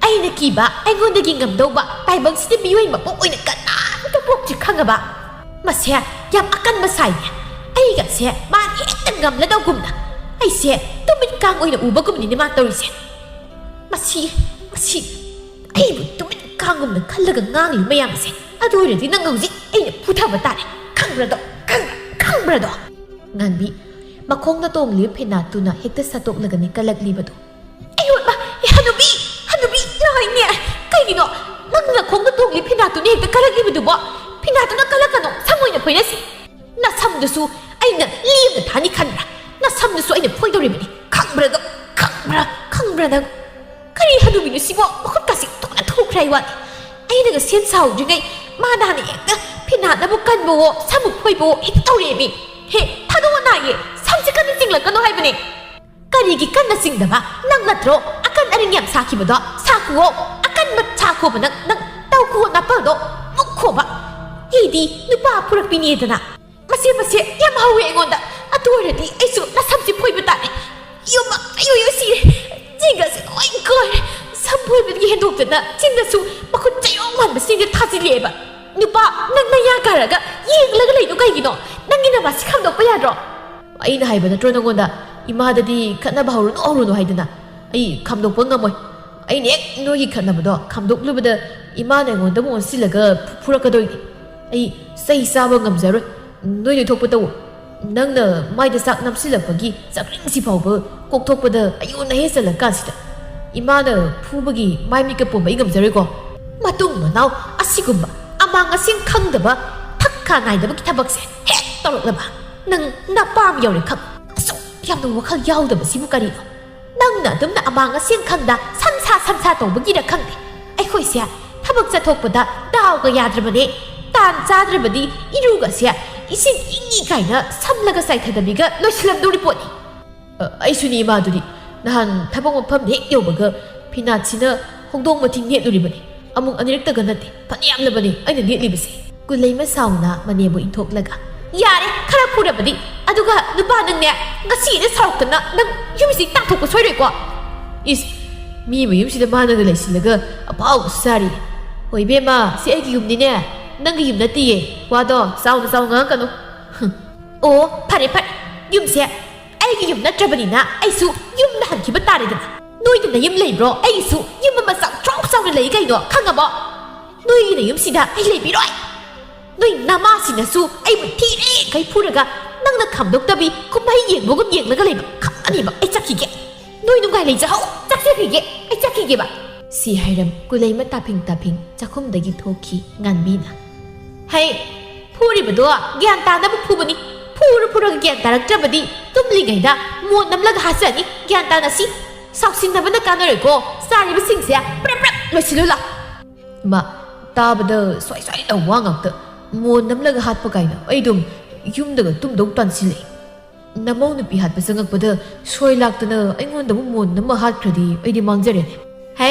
ꯑꯩꯅ ꯀꯤꯕ, ꯑꯩꯉꯣꯟꯗꯒꯤ ꯉꯝꯗꯧꯕ ꯇꯥꯏꯕꯪꯁꯤꯗ ꯃꯤꯑꯣꯏ ꯃꯄꯣꯛ ꯑꯣꯏꯅ ꯀꯅꯥꯝꯇ ꯄꯣꯛꯁꯤ ꯈꯪꯉꯕ? ꯃꯁꯦ ꯌꯥꯝ ꯑꯀꯟꯕ ꯁꯥꯏꯅꯦ꯫ ꯑꯩꯒꯁꯦ ꯃꯥꯅ ꯍꯦꯛꯇ ꯉꯝꯂꯗꯧꯒꯨꯝꯅ꯫ ꯑꯩꯁꯦ ꯇꯨꯃꯤꯠ ꯀꯥꯡ ꯑꯣꯏꯅ ꯎꯕꯒꯨꯝꯅꯤꯅꯦ ꯃꯥ ꯇꯧꯔꯤꯁꯦ꯫ ꯃꯁꯤ, ꯃꯁꯤ ꯑꯩꯕꯨ ꯇꯨꯃꯤꯠ ꯀꯥꯡꯒꯨꯝꯅ ꯈꯜꯂꯒ ꯉꯥꯡꯂꯤ ꯃꯌꯥꯝꯁꯦ꯫ ꯑꯗꯨ ꯑꯣꯏꯔꯗꯤ ꯅꯪ ꯍꯧꯖꯤꯛ ꯑꯩꯅ ꯐꯨꯊꯕ ꯇꯥꯔꯦ꯫ ꯈꯪꯕ꯭ꯔꯗꯣ? ꯈꯪꯕ꯭ꯔꯥ? ꯈꯪꯕ꯭ꯔꯗꯣ? ꯉꯥꯟꯕꯤ, ꯃꯈꯣꯡꯗ ꯇꯣꯡꯂꯤꯕ ꯐꯦꯅꯥꯠꯇꯨꯅ ꯍꯦꯛꯇ ꯁꯠꯇꯣꯛꯂꯒꯅꯤ ꯀꯜꯂꯛꯂꯤꯕꯗꯨ꯫ ꯑꯩꯌꯣ, ꯏꯃꯥ! ꯑꯦ, ꯍꯅꯨꯕꯤ! ꯍꯅꯨꯕꯤ! ꯅꯥꯏꯅꯦ! ꯀꯩꯒꯤꯅꯣ ꯅꯪ ꯅꯈꯣꯡꯗ ꯇꯣꯡꯂꯤ ꯐꯤꯅꯥꯠꯇꯨꯅ ꯍꯦꯛꯇ ꯀꯜꯂꯛꯂꯤꯕꯗꯨꯕꯣ? ꯐꯤꯅꯥꯠꯇꯨꯅ ꯀꯜꯂꯛꯀꯅꯣ, ꯁꯝ ꯑꯣꯏꯅ ꯐꯣꯏꯅꯁꯤ꯫ ꯅꯁꯝꯗꯨꯁꯨ ꯑꯩꯅ ꯂꯦꯝꯅ ꯊꯥꯅꯤ ꯈꯟꯕ꯭ꯔꯥ? ꯅꯁꯝꯗꯨꯁꯨ ꯑꯩꯅ ꯐꯣꯏꯗꯧꯔꯤꯕꯅꯤ꯫ ꯈꯪꯕ꯭ꯔꯥ ꯑꯗꯣ? ꯈꯪꯕ꯭ꯔꯥ? ꯈꯪꯕ꯭ꯔꯥ ꯅꯪ? ꯀꯔꯤ ꯍꯅꯨꯕꯤꯅꯣ ꯁꯤꯕꯣ? ꯃꯈꯨꯠꯀꯥꯁꯤ ꯊꯣꯛꯅ ꯊꯣꯛꯈ꯭ꯔꯦ ꯍꯥꯏ ꯋꯥꯅꯤ꯫ ꯑꯩꯅꯒ ꯁꯦꯝ ꯁꯥꯍꯧꯗ꯭ꯔꯤꯉꯩ ꯃꯥꯅ ꯍꯥꯟꯅ ꯍꯦꯛꯇ ꯐꯤꯅꯥꯠꯅꯕꯨ ꯀꯟꯕꯋꯣ, ꯁꯝꯕꯨ ꯐꯣꯏꯕꯋꯣ ꯍꯦꯛꯇ ꯇꯧꯔꯛꯑꯦꯃꯤ꯫ ꯍꯦ, ꯊꯥꯗꯣꯛꯑꯣ ꯅꯥꯏꯌꯦ, ꯁꯝꯁꯦ ꯀꯟꯅ ꯆꯤꯡꯂꯛꯀꯅꯣ ꯍꯥꯏꯕꯅꯦ꯫ ꯀꯔꯤꯒꯤ ꯀꯟꯅ ꯆꯤꯡꯗꯕ? ꯅꯪ ꯅꯠꯇ꯭ꯔꯣ ꯑꯀꯟ ꯑꯔꯤꯡ ꯌꯥꯝ ꯁꯥꯈꯤꯕꯗꯣ? ꯁꯥꯈꯨꯋꯣ, ꯑꯀꯟꯕ ꯁꯥꯈꯣꯕ ꯅꯪ, ꯅꯪ ꯇꯧꯈꯨꯋꯣ, ꯅꯥꯄꯜꯗꯣ ꯃꯨꯛꯈꯣꯕ꯫ ꯑꯩꯗꯤ ꯅꯨꯄꯥ ꯐꯨꯔꯛꯄꯤꯅꯦꯗꯅ꯫ ꯃꯁꯦ, ꯃꯁꯦ ꯌꯥꯝ ꯍꯧꯋꯦ ꯑꯩꯉꯣꯟꯗ꯫ ꯑꯗꯨ ꯑꯣꯏꯔꯗꯤ ꯑꯩꯁꯨ ꯅꯁꯝꯁꯦ ꯐꯣꯏꯕ ꯇꯥꯔꯦ꯫ ꯌꯨꯝꯃ, ꯑꯌꯣ, ꯌꯣ, ꯁꯤꯔꯦ꯫ ꯆꯤꯡꯒꯁꯦ ꯂꯣꯏ ꯀꯣꯏꯔꯦ꯫ ꯁꯝ ꯐꯣꯏꯕꯗꯒꯤ ꯍꯦꯟꯗꯣꯛꯇꯅ ꯆꯤꯟꯗꯁꯨ ꯃꯈꯨꯠ ꯆꯌꯣꯡ ꯃꯥꯟꯕꯁꯤꯡꯁꯦ ꯊꯥꯖꯤꯜꯂꯛꯑꯦꯕ꯫ ꯅꯨꯄꯥ, ꯅꯪ ꯅꯌꯥ ꯀꯥꯔꯒ ꯌꯦꯡꯂꯒ ꯂꯩꯗꯣ ꯀꯩꯒꯤꯅꯣ? ꯅꯪꯒꯤ ꯅꯃꯥꯁꯤ ꯈꯪꯗꯣꯛꯄ ꯌꯥꯗ꯭ꯔꯣ? ꯑꯩꯅ ꯍꯥꯏꯕ ꯅꯠꯇ꯭ꯔꯣ ꯅꯪꯉꯣꯟꯗ, ꯏꯃꯥꯗꯗꯤ ꯈꯠꯅꯕ ꯍꯧꯔꯨꯅꯨ, ꯍꯧꯔꯨꯅꯨ ꯍꯥꯏꯗꯅ? ꯑꯩ ꯈꯥꯝꯗꯣꯛꯄ ꯉꯝꯃꯣꯏ꯫ ꯑꯩꯅ ꯍꯦꯛ ꯅꯣꯏꯒꯤ ꯈꯠꯅꯕꯗꯣ ꯈꯥꯝꯗꯣꯛꯂꯨꯕꯗ ꯏꯃꯥꯅ ꯑꯩꯉꯣꯟꯗ ꯑꯃꯨꯛ ꯑꯣꯟꯁꯤꯜꯂꯒ ꯐꯨ-, ꯐꯨꯔꯛꯀꯗꯣꯏꯅꯤ꯫ ꯑꯩ ꯆꯩ ꯆꯥꯕ ꯉꯝꯖꯔꯣꯏ꯫ ꯅꯣꯏ ꯅꯣꯏ ꯊꯣꯛꯄ ꯇꯧꯑꯣ꯫ ꯅꯪꯅ ꯃꯥꯏꯗ ꯆꯥꯛ ꯅꯝꯁꯤꯜꯂꯛꯄꯒꯤ ꯆꯥꯛꯔꯤꯡꯁꯤ ꯐꯥꯎꯕ ꯀꯣꯛꯊꯣꯛꯄꯗ ꯑꯩꯌꯣꯟ ꯅꯍꯦ ꯆꯜꯂꯀꯥꯟꯁꯤꯗ ꯏꯃꯥꯅ ꯐꯨꯕꯒꯤ ꯃꯥꯏ ꯃꯤꯠꯀ ꯄꯣꯝꯕ ꯑꯩ ꯉꯝꯖꯔꯣꯏꯀꯣ꯫ ꯃꯇꯨꯡ ꯃꯅꯥꯎ ꯑꯁꯤꯒꯨꯝꯕ ꯑꯃꯥꯡ ꯑꯁꯦꯡ ꯈꯪꯗꯕ, ꯊꯛ ꯈꯥ ꯅꯥꯏꯗꯕꯒꯤ ꯊꯕꯛꯁꯦ ꯍꯦꯛ ꯇꯧꯔꯛꯂꯕ ꯅꯪ ꯅꯄꯥꯝ ꯌꯧꯔꯦ ꯈꯪ꯫ ꯑꯁꯨꯛ ꯌꯥꯝꯅ ꯋꯥꯈꯜ ꯌꯥꯎꯗꯕꯁꯤꯕꯨ ꯀꯔꯤꯅꯣ? ꯅꯪꯅ ꯑꯗꯨꯝꯅ ꯑꯃꯥꯡ ꯑꯁꯦꯡ ꯈꯪꯗ ꯁꯝꯁꯥ ꯁꯝꯁꯥ ꯇꯧꯕꯒꯤꯔ ꯈꯪꯗꯦ꯫ ꯑꯩꯈꯣꯏꯁꯦ ꯊꯕꯛ ꯆꯠꯊꯣꯛꯄꯗ ꯗꯥꯎꯒ ꯌꯥꯗ꯭ꯔꯕꯅꯦ꯫ ꯇꯥꯟ ꯆꯥꯗ꯭ꯔꯕꯗꯤ ꯏꯔꯨꯒꯁꯦ ꯏꯁꯤꯡ ꯏꯪꯉꯤ ꯀꯥꯏꯅ ꯁꯝꯂꯒ ꯆꯥꯏꯊꯗꯕꯤꯒ ꯂꯣꯏꯁꯤꯜꯂꯝꯗꯣꯔꯤ ꯄꯣꯠꯅꯤ꯫ ꯑ, ꯑꯩꯁꯨꯅꯤ ꯏꯃꯥꯗꯨꯗꯤ꯫ ꯅꯍꯥꯟ ꯊꯕꯛ ꯃꯐꯝꯗ ꯍꯦꯛ ꯌꯧꯕꯒ ꯐꯤꯅꯥꯠꯁꯤꯅ ꯍꯧꯗꯣꯡ ꯃꯊꯤ ꯅꯦꯠꯂꯨꯔꯤꯕꯅꯤ꯫ ꯑꯃꯨꯛ ꯑꯅꯤꯔꯛꯇꯒ ꯅꯠꯇꯦ, ꯐꯅꯌꯥꯝꯂꯕꯅꯤ ꯑꯩꯅ ꯅꯦꯠꯂꯤꯕꯁꯦ꯫ ꯀꯨꯂꯩꯃ ꯁꯥꯎꯅ ꯃꯅꯦꯕꯨ ꯏꯟꯊꯣꯛꯂꯒ, "ꯌꯥꯔꯦ, ꯈꯔ ꯐꯨꯔꯕꯗꯤ꯫ ꯑꯗꯨꯒ ꯅꯨꯄꯥ ꯅꯪꯅꯦ, ꯉꯁꯤꯗ ꯁꯥꯎꯔꯛꯇꯅ ꯅꯪ ꯌꯨꯝꯁꯤ ꯇꯥꯟꯊꯣꯛꯄ ꯁꯣꯏꯔꯣꯏꯀꯣ?" ꯏꯁ, ꯃꯤ ꯃꯌꯨꯝꯁꯤꯗ ꯃꯥꯅꯒ ꯂꯩꯁꯤꯜꯂꯒ ꯑꯐꯥꯎꯕ ꯁꯥꯔꯤ꯫ "ꯍꯣꯏ ꯏꯕꯦꯝꯃ, ꯁꯤ ꯑꯩꯒꯤ ꯌꯨꯝꯅꯤꯅꯦ꯫ ꯅꯪꯒꯤ ꯌꯨꯝ ꯅꯠꯇꯤꯌꯦ꯫ ꯋꯥꯗꯣ ꯆꯥꯎꯅ ꯆꯥꯎꯅ ꯉꯥꯡꯉꯛꯀꯅꯨ꯫ ꯍꯨꯝ꯫ ꯑꯣ, ꯐꯔꯦ ꯐꯔꯦ, ꯌꯨꯝꯁꯦ ꯑꯩꯒꯤ ꯌꯨꯝ ꯅꯠꯇ꯭ꯔꯕꯅꯤꯅ ꯑꯩꯁꯨ ꯌꯨꯝꯗ ꯍꯟꯈꯤꯕ ꯇꯥꯔꯦꯗꯅ꯫ ꯅꯣꯏꯗꯅ ꯌꯨꯝ ꯂꯩꯕ꯭ꯔꯣ? ꯑꯩꯒꯤꯁꯨ ꯌꯨꯝ ꯑꯃ ꯆꯥꯎ ꯆꯥꯎ ꯆꯥꯎꯅ ꯂꯩ ꯀꯩꯅꯣ, ꯈꯪꯉꯕꯣ? ꯅꯣꯏꯒꯤꯅ ꯌꯨꯝꯁꯤꯗ ꯑꯩ ꯂꯩꯕꯤꯔꯣꯏ꯫ ꯅꯣꯏ ꯅꯃꯥꯁꯤꯅꯁꯨ ꯑꯩꯕꯨ ꯊꯤꯔꯦ ꯈꯩ ꯐꯨꯔꯒ ꯅꯪꯅ ꯈꯥꯝꯗꯣꯛꯇꯕꯤ ꯀꯨꯝꯍꯩ ꯌꯦꯡꯕꯒꯨꯝ ꯌꯦꯡꯂꯒ ꯂꯩꯕ ꯈꯪꯉꯅꯤꯕ꯫ ꯑꯩ ꯆꯠꯈꯤꯒꯦ꯫ ꯅꯣꯏ ꯅꯨꯡꯉꯥꯏ ꯂꯩꯖꯍꯧ꯫ ꯆꯠꯆꯈꯤꯒꯦ꯫ ꯑꯩ ꯆꯠꯈꯤꯒꯦꯕ꯫ ꯁꯤ ꯍꯥꯏꯔꯝ ꯀꯨꯂꯩꯃ ꯇꯥꯐꯤꯡ ꯇꯥꯐꯤꯡ ꯆꯥꯛꯈꯨꯝꯗꯒꯤ ꯊꯣꯛꯈꯤ ꯉꯥꯟꯕꯤꯅ꯫ ꯍꯩ, ꯐꯨꯔꯤꯕꯗꯣ ꯒ꯭ꯌꯥꯟ ꯇꯥꯅꯕ ꯐꯨꯕꯅꯤ꯫ ꯐꯨꯔ ꯐꯨꯔꯒ ꯒ꯭ꯌꯥꯟ ꯇꯥꯔꯛꯇ꯭ꯔꯕꯗꯤ ꯇꯨꯝꯂꯤꯉꯩꯗ ꯃꯣꯟ ꯅꯝꯂꯒ ꯍꯥꯠꯆꯅꯤ꯫ ꯒ꯭ꯌꯥꯟ ꯇꯥꯅ ꯁꯤ꯫ ꯁꯥꯎꯁꯤꯟꯅꯕꯅ ꯀꯥꯟꯅꯔꯣꯏꯀꯣ꯫ ꯆꯥꯔꯤꯕꯁꯤꯡꯁꯦ ꯄ꯭ꯔꯞ ꯄ꯭ꯔꯞ ꯂꯣꯏꯁꯤꯜꯂꯨ ꯂꯥꯎ꯫ ꯏꯃꯥ, ꯇꯥꯕꯗ ꯁ꯭ꯋꯥꯏ ꯁ꯭ꯋꯥꯏ ꯂꯥꯎ ꯋꯥ ꯉꯥꯛꯇ꯫ ꯃꯣꯟ ꯅꯝꯂꯒ ꯍꯥꯠꯄ ꯀꯥꯏꯅ꯫ ꯑꯩ ꯑꯗꯨꯝ ꯌꯨꯝꯗꯒ ꯇꯨꯝꯗꯧ ꯇꯥꯟꯁꯤꯜꯂꯛꯑꯦ꯫ ꯅꯃꯧ ꯅꯨꯄꯤ ꯍꯥꯠꯄ ꯆꯪꯉꯛꯄꯗ ꯁꯣꯏ ꯂꯥꯛꯇꯅ ꯑꯩꯉꯣꯟꯗꯕꯨ ꯃꯣꯟ ꯅꯝꯃ ꯍꯥꯠꯈ꯭ꯔꯗꯤ ꯑꯩꯗꯤ ꯃꯥꯡꯖꯔꯦꯅꯦ꯫ ꯍꯦ,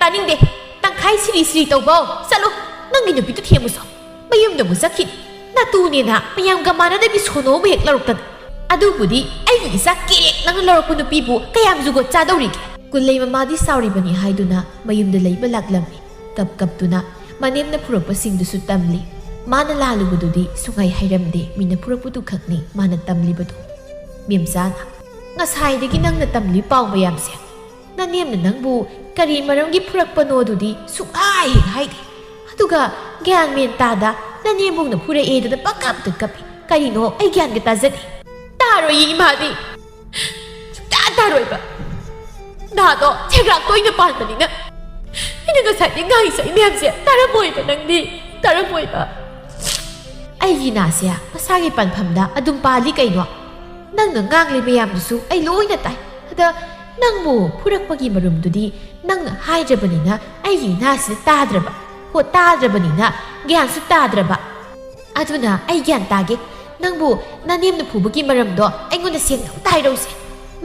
ꯇꯥꯅꯤꯡꯗꯦ꯫ ꯇꯪꯈꯥꯏ ꯁꯤꯔꯤ ꯁꯤꯔꯤ ꯇꯧꯕꯧ꯫ ꯆꯠꯂꯣ, ꯅꯪꯒꯤ ꯅꯨꯄꯤꯗꯨ ꯊꯦꯝꯃꯨꯁꯣ꯫ ꯃꯌꯨꯝꯗ ꯑꯃꯨꯛ ꯆꯠꯈꯤꯅꯤ꯫ ꯅꯇꯨꯅꯦꯅ ꯃꯌꯥꯝꯒ ꯃꯥꯟꯅꯗꯕꯤ ꯁꯣꯅꯣ ꯑꯃ ꯍꯦꯛ ꯂꯧꯔꯛꯇꯅ꯫ ꯑꯗꯨꯕꯨꯗꯤ ꯑꯩꯒꯤ ꯏꯆꯥ ꯀꯦꯔꯦꯛ ꯅꯪꯅ ꯂꯧꯔꯛꯄ ꯅꯨꯄꯤꯕꯨ ꯀꯌꯥꯝ ꯖꯨꯒꯣꯠ ꯆꯥꯗꯧꯔꯤꯒꯦ? ꯀꯨꯂꯩ ꯃꯃꯥꯗꯤ ꯁꯥꯎꯔꯤꯕꯅꯤ ꯍꯥꯏꯗꯨꯅ ꯃꯌꯨꯝꯗ ꯂꯩꯕ ꯂꯥꯛꯂꯝꯃꯤ꯫ ꯀꯞ ꯀꯞꯇꯨꯅ ꯃꯅꯦꯝꯅ ꯐꯨꯔꯛꯄꯁꯤꯡꯗꯨꯁꯨ ꯇꯝꯂꯤ꯫ ꯃꯥꯅ ꯂꯥꯜꯂꯨꯕꯗꯨꯗꯤ ꯁꯨꯡꯍꯥꯏ ꯍꯥꯏꯔꯝꯗꯦ, ꯃꯤꯅ ꯐꯨꯔꯛꯄꯗꯨ ꯈꯛꯅꯤ ꯃꯥꯅ ꯇꯝꯂꯤꯕꯗꯨ꯫ ꯃꯦꯝꯆꯥꯅ, "ꯉꯁꯥꯏꯗꯒꯤ ꯅꯪꯅ ꯇꯝꯂꯤ ꯄꯥꯎ ꯃꯌꯥꯝꯁꯦ, ꯅꯅꯦꯝꯅ ꯅꯪꯕꯨ ꯀꯔꯤ ꯃꯔꯝꯒꯤ ꯐꯨꯔꯛꯄꯅꯣꯗꯨꯗꯤ ꯁꯨꯡꯍꯥꯏ ꯍꯦꯛ ꯍꯥꯏꯗꯦ꯫ ꯑꯗꯨꯒ ꯒ꯭ꯌꯥꯟ ꯃꯦꯟ ꯇꯥꯗ ꯅꯅꯦꯝꯕꯣꯛꯅ ꯐꯨꯔꯛꯑꯦꯗꯅ ꯄꯪꯀꯞꯇ ꯀꯞꯄꯤ꯫ ꯀꯔꯤꯅꯣ? ꯑꯩ ꯒ꯭ꯌꯥꯟꯒ ꯇꯥꯖꯗꯦ꯫ ꯇꯥꯔꯣꯏꯌꯦ ꯏꯃꯥꯗꯤ꯫ ꯁꯨꯡꯇꯥ ꯇꯥꯔꯣꯏꯕ꯫ ꯅꯥꯗꯣ ꯁꯦꯒ꯭ꯔꯥꯛꯇ ꯑꯣꯏꯅ ꯄꯥꯟꯕꯅꯤꯅ ꯑꯩꯅ ꯉꯁꯥꯏꯗꯤ ꯉꯥꯡꯉꯤꯁꯦ ꯃꯌꯥꯝꯁꯦ ꯇꯥꯔꯝꯃꯣꯏꯕ ꯅꯪꯗꯤ꯫ ꯇꯥꯔꯝꯃꯣꯏꯕ꯫ ꯑꯩꯒꯤ ꯅꯥꯁꯦ ꯃꯁꯥꯒꯤ ꯄꯥꯟꯐꯝꯗ ꯑꯗꯨꯝ ꯄꯥꯜꯂꯤ ꯀꯩꯅꯣ? ꯅꯪꯅ ꯉꯥꯡꯂꯤ ꯃꯌꯥꯝꯗꯨꯁꯨ ꯑꯩ ꯂꯣꯏꯅ ꯇꯥꯏ꯫ ꯑꯗ ꯅꯪꯕꯨ ꯐꯨꯔꯛꯄꯒꯤ ꯃꯔꯝꯗꯨꯗꯤ ꯅꯪꯅ ꯍꯥꯏꯗ꯭ꯔꯕꯅꯤꯅ ꯑꯩꯒꯤ ꯏꯅꯥꯁꯤꯅ ꯇꯥꯗ꯭ꯔꯕ꯫ ꯍꯣ, ꯇꯥꯗ꯭ꯔꯕꯅꯤꯅ ꯒ꯭ꯌꯥꯟꯁꯨ ꯇꯥꯗ꯭ꯔꯕ꯫ ꯑꯗꯨꯅ ꯑꯩ ꯒ꯭ꯌꯥꯟ ꯇꯥꯒꯦ꯫ ꯅꯪꯕꯨ ꯅꯅꯦꯝꯅ ꯐꯨꯕꯒꯤ ꯃꯔꯝꯗꯣ ꯑꯩꯉꯣꯟꯗ ꯁꯦꯡꯅ ꯑꯝꯇ ꯍꯥꯏꯔꯧꯁꯦ꯫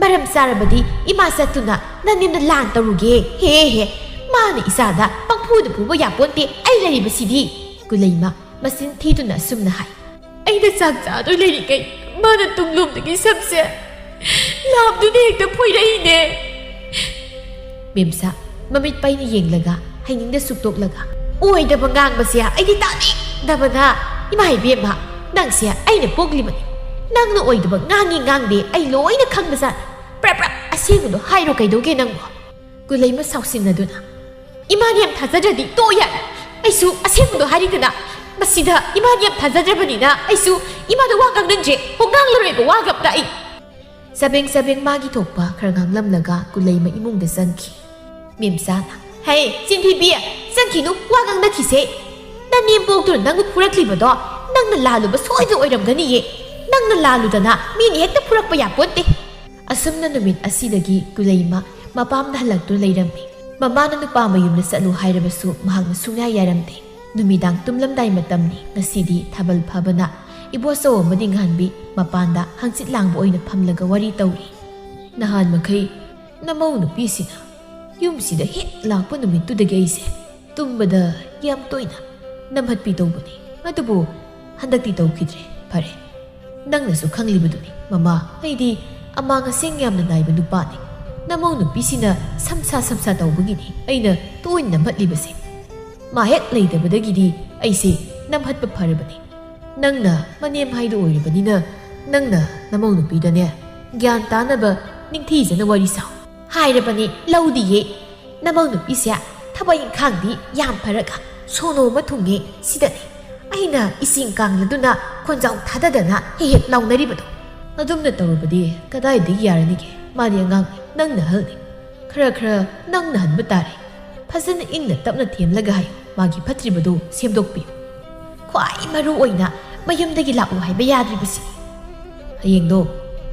ꯃꯔꯝ ꯆꯥꯔꯕꯗꯤ ꯏꯃꯥ ꯆꯠꯇꯨꯅ ꯅꯅꯦꯝꯅ ꯂꯥꯟ ꯇꯧꯔꯨꯒꯦ꯫ ꯍꯦ ꯍꯦ, ꯃꯥꯅ ꯏꯆꯥꯗ ꯄꯪꯐꯨꯗ ꯐꯨꯕ ꯌꯥꯄꯣꯟꯇꯦ꯫ ꯑꯩ ꯂꯩꯔꯤꯕꯁꯤꯗꯤ꯫ ꯀꯨꯂꯩꯃ ꯃꯆꯤꯟ ꯊꯤꯗꯨꯅ ꯑꯁꯨꯝꯅ ꯍꯥꯏ꯫ ꯑꯩꯅ ꯆꯥꯛ ꯆꯥꯗꯣꯏ ꯂꯩꯔꯤꯉꯩ ꯃꯥꯅ ꯇꯨꯡꯂꯣꯝꯗꯒꯤ ꯁꯝꯁꯦ ꯂꯥꯝꯗꯨꯅ ꯍꯦꯛꯇ ꯐꯣꯏꯔꯛꯏꯅꯦ꯫ ꯃꯦꯝꯁꯥ ꯃꯃꯤꯠ ꯄꯩꯅ ꯌꯦꯡꯂꯒ ꯍꯩꯅꯤꯡꯗ ꯁꯨꯛꯇꯣꯛꯂꯒ, "ꯑꯣꯏꯗꯕ ꯉꯥꯡꯕꯁꯦ ꯑꯩꯗꯤ ꯇꯥꯅꯤꯡ-" ꯗꯃꯅꯥ, ꯏꯃꯥ ꯏꯕꯦꯝꯃ, ꯅꯪꯁꯦ ꯑꯩꯅ ꯄꯣꯛꯂꯤꯕꯅꯤ꯫ ꯅꯪꯅ ꯑꯣꯏꯗꯕ ꯉꯥꯡꯉꯤ ꯉꯥꯡꯗꯦ ꯑꯩ ꯂꯣꯏꯅ ꯈꯪꯕꯖꯥꯠꯅꯤ꯫ ꯄ꯭ꯔꯞ ꯄ꯭ꯔꯞ ꯑꯁꯦꯡꯕꯗꯣ ꯍꯥꯏꯔꯣ ꯀꯩꯗꯧꯒꯦ ꯅꯪꯕꯨ? ꯀꯨꯂꯩꯃ ꯁꯥꯎꯁꯤꯟꯅꯗꯨꯅ, "ꯏꯃꯥꯅ ꯌꯥꯝ ꯊꯥꯖꯗ꯭ꯔꯗꯤ ꯇꯣꯛꯑꯣ ꯌꯥꯔꯦ꯫ ꯑꯩꯁꯨ ꯑꯁꯦꯡꯕꯗꯣ ꯍꯥꯏꯔꯤꯗꯅ꯫ ꯃꯁꯤꯗ ꯏꯃꯥꯅ ꯌꯥꯝ ꯊꯥꯖꯗ꯭ꯔꯕꯅꯤꯅ ꯑꯩꯁꯨ ꯏꯃꯥꯗ ꯋꯥ ꯉꯥꯡꯅꯤꯡꯗ꯭ꯔꯦ꯫ ꯍꯣ, ꯉꯥꯡꯂꯔꯣꯏꯕ ꯋꯥ ꯑꯝꯇ ꯑꯩ"꯫ ꯆꯕꯦꯡ ꯆꯕꯦꯡ ꯃꯥꯒꯤ ꯊꯣꯛꯄ ꯈꯔ ꯉꯥꯡꯂꯝꯂꯒ ꯀꯨꯂꯩꯃ ꯏꯃꯨꯡꯗ ꯆꯪꯈꯤ꯫ ꯃꯦꯝꯆꯥꯅ, "ꯍꯦ, ꯆꯤꯟꯊꯤꯕꯤ, ꯆꯪꯈꯤꯅꯨ, ꯋꯥ ꯉꯥꯡꯅꯈꯤꯁꯦ꯫ ꯅꯅꯦꯝꯄꯣꯛꯇꯨꯅ ꯅꯪꯕꯨ ꯐꯨꯔꯛꯂꯤꯕꯗꯣ ꯅꯪꯅ ꯂꯥꯜꯂꯨꯕ ꯁꯣꯏꯗꯅ ꯑꯣꯏꯔꯝꯒꯅꯤꯌꯦ꯫ ꯅꯪꯅ ꯂꯥꯜꯂꯨꯗꯅ ꯃꯤꯅ ꯍꯦꯛꯇ ꯐꯨꯔꯛꯄ ꯌꯥꯄꯣꯟꯇꯦ"꯫ ꯑꯁꯨꯝꯅ ꯅꯨꯃꯤꯠ ꯑꯁꯤꯗꯒꯤ ꯀꯨꯂꯩꯃ ꯃꯄꯥꯝꯗ ꯍꯜꯂꯛꯇꯨꯅ ꯂꯩꯔꯝꯃꯤ꯫ ꯃꯃꯥꯅ ꯅꯨꯄꯥ ꯃꯌꯨꯝꯗ ꯆꯠꯂꯨ ꯍꯥꯏꯔꯕꯁꯨ ꯃꯍꯥꯛꯅ ꯁꯨꯡꯌꯥ ꯌꯥꯔꯝꯗꯦ꯫ ꯅꯨꯃꯤꯗꯥꯡ ꯇꯨꯝꯂꯝꯗꯥꯏ ꯃꯇꯝꯅꯤ꯫ ꯉꯁꯤꯗꯤ ꯊꯥꯕꯜ ꯐꯥꯕꯅ ꯏꯕꯣꯆꯧ ꯑꯃꯗꯤ ꯉꯍꯥꯟꯕꯤ ꯃꯄꯥꯟꯗ ꯍꯪꯆꯤꯠ ꯂꯥꯡꯕ ꯑꯣꯏꯅ ꯐꯝꯂꯒ ꯋꯥꯔꯤ ꯇꯧꯔꯤ꯫ ꯅꯍꯥꯟ ꯃꯈꯩ ꯅꯃꯧ ꯅꯨꯄꯤꯁꯤꯅ ꯌꯨꯝꯁꯤꯗ ꯍꯦꯛ ꯂꯥꯛꯄ ꯅꯨꯃꯤꯠꯇꯨꯗꯒꯤ ꯑꯩꯁꯦ ꯇꯨꯝꯕꯗ ꯌꯥꯝ ꯇꯣꯏꯅ ꯅꯝꯍꯠꯄꯤ ꯇꯧꯕꯅꯤ꯫ ꯑꯗꯨꯕꯨ ꯍꯟꯗꯛꯇꯤ ꯇꯧꯈꯤꯗ꯭ꯔꯦ꯫ ꯐꯔꯦ, ꯅꯪꯅꯁꯨ ꯈꯪꯂꯤꯕꯗꯨꯅꯤ, ꯃꯃꯥ, ꯑꯩꯗꯤ ꯑꯃꯥꯡ ꯑꯁꯦꯡ ꯌꯥꯝꯅ ꯅꯥꯏꯕ ꯅꯨꯄꯥꯅꯤ꯫ ꯅꯃꯧ ꯅꯨꯄꯤꯁꯤꯅ ꯁꯝꯁꯥ ꯁꯝꯁꯥ ꯇꯧꯕꯒꯤꯅꯤ ꯑꯩꯅ ꯇꯣꯏꯅ ꯅꯝꯍꯠꯂꯤꯕꯁꯦ꯫ ꯃꯥ ꯍꯦꯛ ꯂꯩꯇꯕꯗꯒꯤꯗꯤ ꯑꯩꯁꯦ ꯅꯝꯍꯠꯄ ꯐꯔꯕꯅꯤ꯫ ꯅꯪꯅ ꯃꯅꯦꯝ ꯍꯥꯏꯗꯨ ꯑꯣꯏꯔꯕꯅꯤꯅ, ꯅꯪꯅ ꯅꯃꯧ ꯅꯨꯄꯤꯗꯅꯦ ꯒ꯭ꯌꯥꯟ ꯇꯥꯅꯕ ꯅꯤꯡꯊꯤꯖꯅ ꯋꯥꯔꯤ ꯁꯥꯎ꯫ ꯍꯥꯏꯔꯕꯅꯤ, ꯂꯧꯗꯤꯌꯦ꯫ ꯅꯃꯧ ꯅꯨꯄꯤꯁꯦ ꯊꯕꯛ ꯏꯪꯈꯥꯡꯗꯤ ꯌꯥꯝ ꯐꯔꯒ ꯁꯣꯅꯣ ꯑꯃ ꯊꯨꯡꯉꯦ꯫ ꯁꯤꯗꯅꯦ ꯑꯩꯅ ꯏꯁꯤꯡ ꯀꯥꯡꯂꯗꯨꯅ ꯈꯣꯟꯖꯥꯎ ꯊꯥꯗꯗꯅ ꯍꯦꯛ ꯍꯦꯛ ꯂꯥꯎꯅꯔꯤꯕꯗꯣ꯫ ꯑꯗꯨꯝꯅ ꯇꯧꯔꯕꯗꯤ ꯀꯗꯥꯏꯗꯒꯤ ꯌꯥꯔꯅꯤꯒꯦ? ꯃꯥꯗꯤ ꯑꯉꯥꯡꯅꯤ, ꯅꯪꯅ ꯑꯍꯜꯅꯤ꯫ ꯈꯔ ꯈꯔ ꯅꯪꯅ ꯍꯟꯕ ꯇꯥꯔꯦ꯫ ꯐꯖꯅ ꯏꯪꯅ ꯇꯞꯅ ꯊꯦꯝꯂꯒ ꯍꯥꯏꯌꯨ, ꯃꯥꯒꯤ ꯐꯠꯇ꯭ꯔꯤꯕꯗꯨ ꯁꯦꯝꯗꯣꯛꯄꯤꯌꯨ꯫ ꯈ꯭ꯋꯥꯏ ꯃꯔꯨ ꯑꯣꯏꯅ ꯃꯌꯨꯝꯗꯒꯤ ꯂꯥꯛꯎ ꯍꯥꯏꯕ ꯌꯥꯗ꯭ꯔꯤꯕꯁꯤ꯫ ꯍꯌꯦꯡꯗꯣ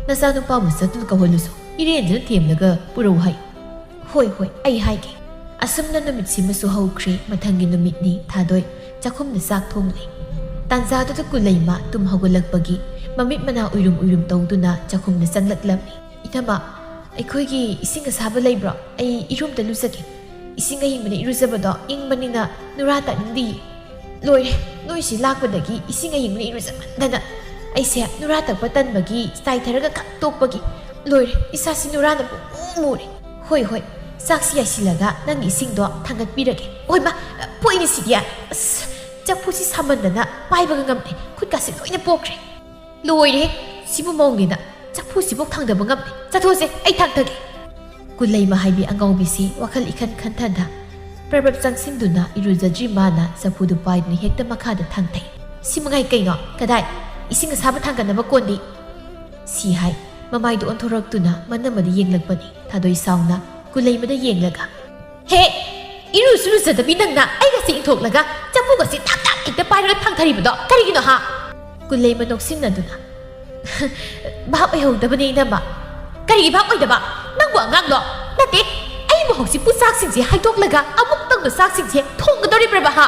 ꯅꯆꯥꯅꯨꯄꯥꯕꯨ ꯆꯠꯇꯨꯅ ꯀꯧꯍꯜꯂꯨꯁꯨ, ꯏꯔꯦꯟꯖꯅ ꯊꯦꯝꯂꯒ ꯄꯨꯔꯛꯎ ꯍꯥꯏꯌꯨ꯫ ꯍꯣꯏ, ꯍꯣꯏ, ꯑꯩ ꯍꯥꯏꯒꯦ꯫ ꯑꯁꯨꯝꯅ ꯅꯨꯃꯤꯠꯁꯤꯃꯁꯨ ꯍꯧꯈ꯭ꯔꯦ꯫ ꯃꯊꯪꯒꯤ ꯅꯨꯃꯤꯠꯅꯤ꯫ ꯊꯥꯗꯣꯏ ꯆꯥꯛꯈꯨꯝꯗ ꯆꯥꯛ ꯊꯣꯡꯂꯤ꯫ ꯇꯥꯟꯖꯥꯗꯨꯗ ꯀꯨꯂꯩꯃ ꯇꯨꯝ ꯍꯧꯒꯠꯂꯛꯄꯒꯤ ꯃꯃꯤꯠ ꯃꯅꯥ ꯎꯏꯔꯨꯝ ꯎꯏꯔꯨꯝ ꯇꯧꯗꯨꯅ ꯆꯥꯛꯈꯨꯝꯗ ꯆꯪꯂꯛꯂꯝꯃꯤ꯫ "ꯏꯅꯝꯃ, ꯑꯩꯈꯣꯏꯒꯤ ꯏꯁꯤꯡ ꯑꯁꯥꯕ ꯂꯩꯕ꯭ꯔꯣ? ꯑꯩ ꯏꯔꯨꯝꯇ ꯂꯨꯖꯒꯦ꯫ ꯏꯁꯤꯡ ꯑꯏꯪꯕꯅ ꯏꯔꯨꯖꯕꯗꯣ ꯏꯪꯕꯅꯤꯅ ꯅꯨꯔꯥ ꯇꯥꯅꯤꯡꯗꯤꯌꯦ꯫ ꯂꯣꯏꯔꯦ, ꯅꯣꯏꯁꯤ ꯂꯥꯛꯄꯗꯒꯤ ꯏꯁꯤꯡ ꯑꯏꯪꯕꯅ ꯏꯔꯨꯖꯃꯟꯗꯅ ꯑꯩꯁꯦ ꯅꯨꯔꯥ ꯇꯛꯄ ꯇꯟꯕꯒꯤ ꯆꯥꯏꯊꯔꯒ ꯈꯛ ꯇꯣꯛꯄꯒꯤ꯫ ꯂꯣꯏꯔꯦ, ꯏꯁꯥꯁꯤ ꯅꯨꯔꯥꯅ ꯄꯨꯡꯃꯨ ꯃꯨꯔꯦ꯫ ꯍꯣꯏ, ꯍꯣꯏ, ꯆꯥꯛꯁꯤ ꯌꯥꯏꯁꯤꯜꯂꯒ ꯅꯪꯒꯤ ꯏꯁꯤꯡꯗꯣ ꯊꯥꯡꯒꯠꯄꯤꯔꯒꯦ꯫ ꯍꯣꯏ, ꯃꯥ, ꯐꯣꯏꯅꯤ ꯁꯤꯗꯤ꯫ ꯑꯁ, ꯆꯐꯨꯁꯤ ꯁꯥꯃꯟꯗꯅ ꯄꯥꯏꯕꯒ ꯉꯝꯗꯦ, ꯈꯨꯠꯀꯥꯁꯤ ꯂꯣꯏꯅ ꯄꯣꯛꯈ꯭ꯔꯦ꯫ ꯂꯣꯏꯔꯦ, ꯁꯤꯕꯨ ꯃꯑꯣꯡꯅꯤꯅ ꯆꯐꯨꯁꯤꯐꯥꯎ ꯊꯥꯡꯗꯕ ꯉꯝꯗꯦ꯫ ꯆꯠꯊꯣꯛꯑꯁꯦ, ꯑꯩ ꯊꯥꯡꯊꯒꯦ꯫ ꯀꯨꯂꯩꯃ ꯍꯥꯏꯕꯤ ꯑꯉꯥꯎꯕꯤꯁꯤ ꯋꯥꯈꯜ ꯏꯈꯟ ꯈꯟꯊꯗ ꯄ꯭ꯔꯕ꯭ꯔꯞ ꯆꯪꯁꯤꯟꯗꯨꯅ ꯏꯔꯨꯖꯗ꯭ꯔꯤ ꯃꯥꯅ ꯆꯐꯨꯗꯨ ꯄꯥꯏꯗꯨꯅ ꯍꯦꯛꯇ ꯃꯈꯥꯗ ꯊꯥꯡꯊꯩ꯫ "ꯁꯤ ꯃꯉꯥꯏ ꯀꯩꯅꯣ? ꯀꯗꯥꯏ? ꯏꯁꯤꯡ ꯑꯁꯥꯕ ꯊꯥꯡꯒꯠꯅꯕ ꯀꯣꯟꯗꯤ?" ꯁꯤ ꯍꯥꯏ ꯃꯃꯥꯏꯗꯨ ꯑꯣꯟꯊꯣꯔꯛꯇꯨꯅ ꯃꯅꯝ ꯑꯗꯨ ꯌꯦꯡꯂꯛꯄꯅꯤ꯫ ꯊꯥꯗꯣꯏ ꯁꯥꯎꯅ ꯀꯨꯂꯩꯃꯗ ꯌꯦꯡꯂꯒ, "ꯍꯦ! ꯏꯔꯨꯁꯨ ꯂꯨꯖꯗꯕꯤ ꯅꯪꯅ ꯑꯩꯒꯁꯤ ꯏꯟꯊꯣꯛꯂꯒ ꯆꯐꯨꯒꯁꯤ ꯇꯥꯛ ꯇꯥꯛ ꯍꯦꯛꯇ ꯄꯥꯏꯔꯒ ꯊꯥꯡꯊꯔꯤꯕꯗꯣ ꯀꯔꯤꯒꯤꯅꯣ ꯍꯥ?" ꯀꯨꯂꯩꯃ ꯅꯣꯛꯁꯤꯟꯅꯗꯨꯅ, "ꯚꯥꯞ ꯑꯣꯏꯍꯧꯗꯕꯅꯦ ꯏꯅꯝꯃ꯫ ꯀꯔꯤꯒꯤ ꯚꯥꯞ ꯑꯣꯏꯗꯕ? ꯅꯪꯕꯨ ꯑꯉꯥꯡꯂꯣ? ꯅꯠꯇꯦ, ꯑꯩꯕꯨ ꯍꯧꯖꯤꯛꯄꯨ ꯆꯥꯛꯁꯤꯡꯁꯦ ꯍꯩꯗꯣꯛꯂꯒ ꯑꯃꯨꯛꯇꯪꯗ ꯆꯥꯛꯁꯤꯡꯁꯦ ꯊꯣꯡꯒꯗꯧꯔꯤꯕ꯭ꯔꯕ ꯍꯥ?"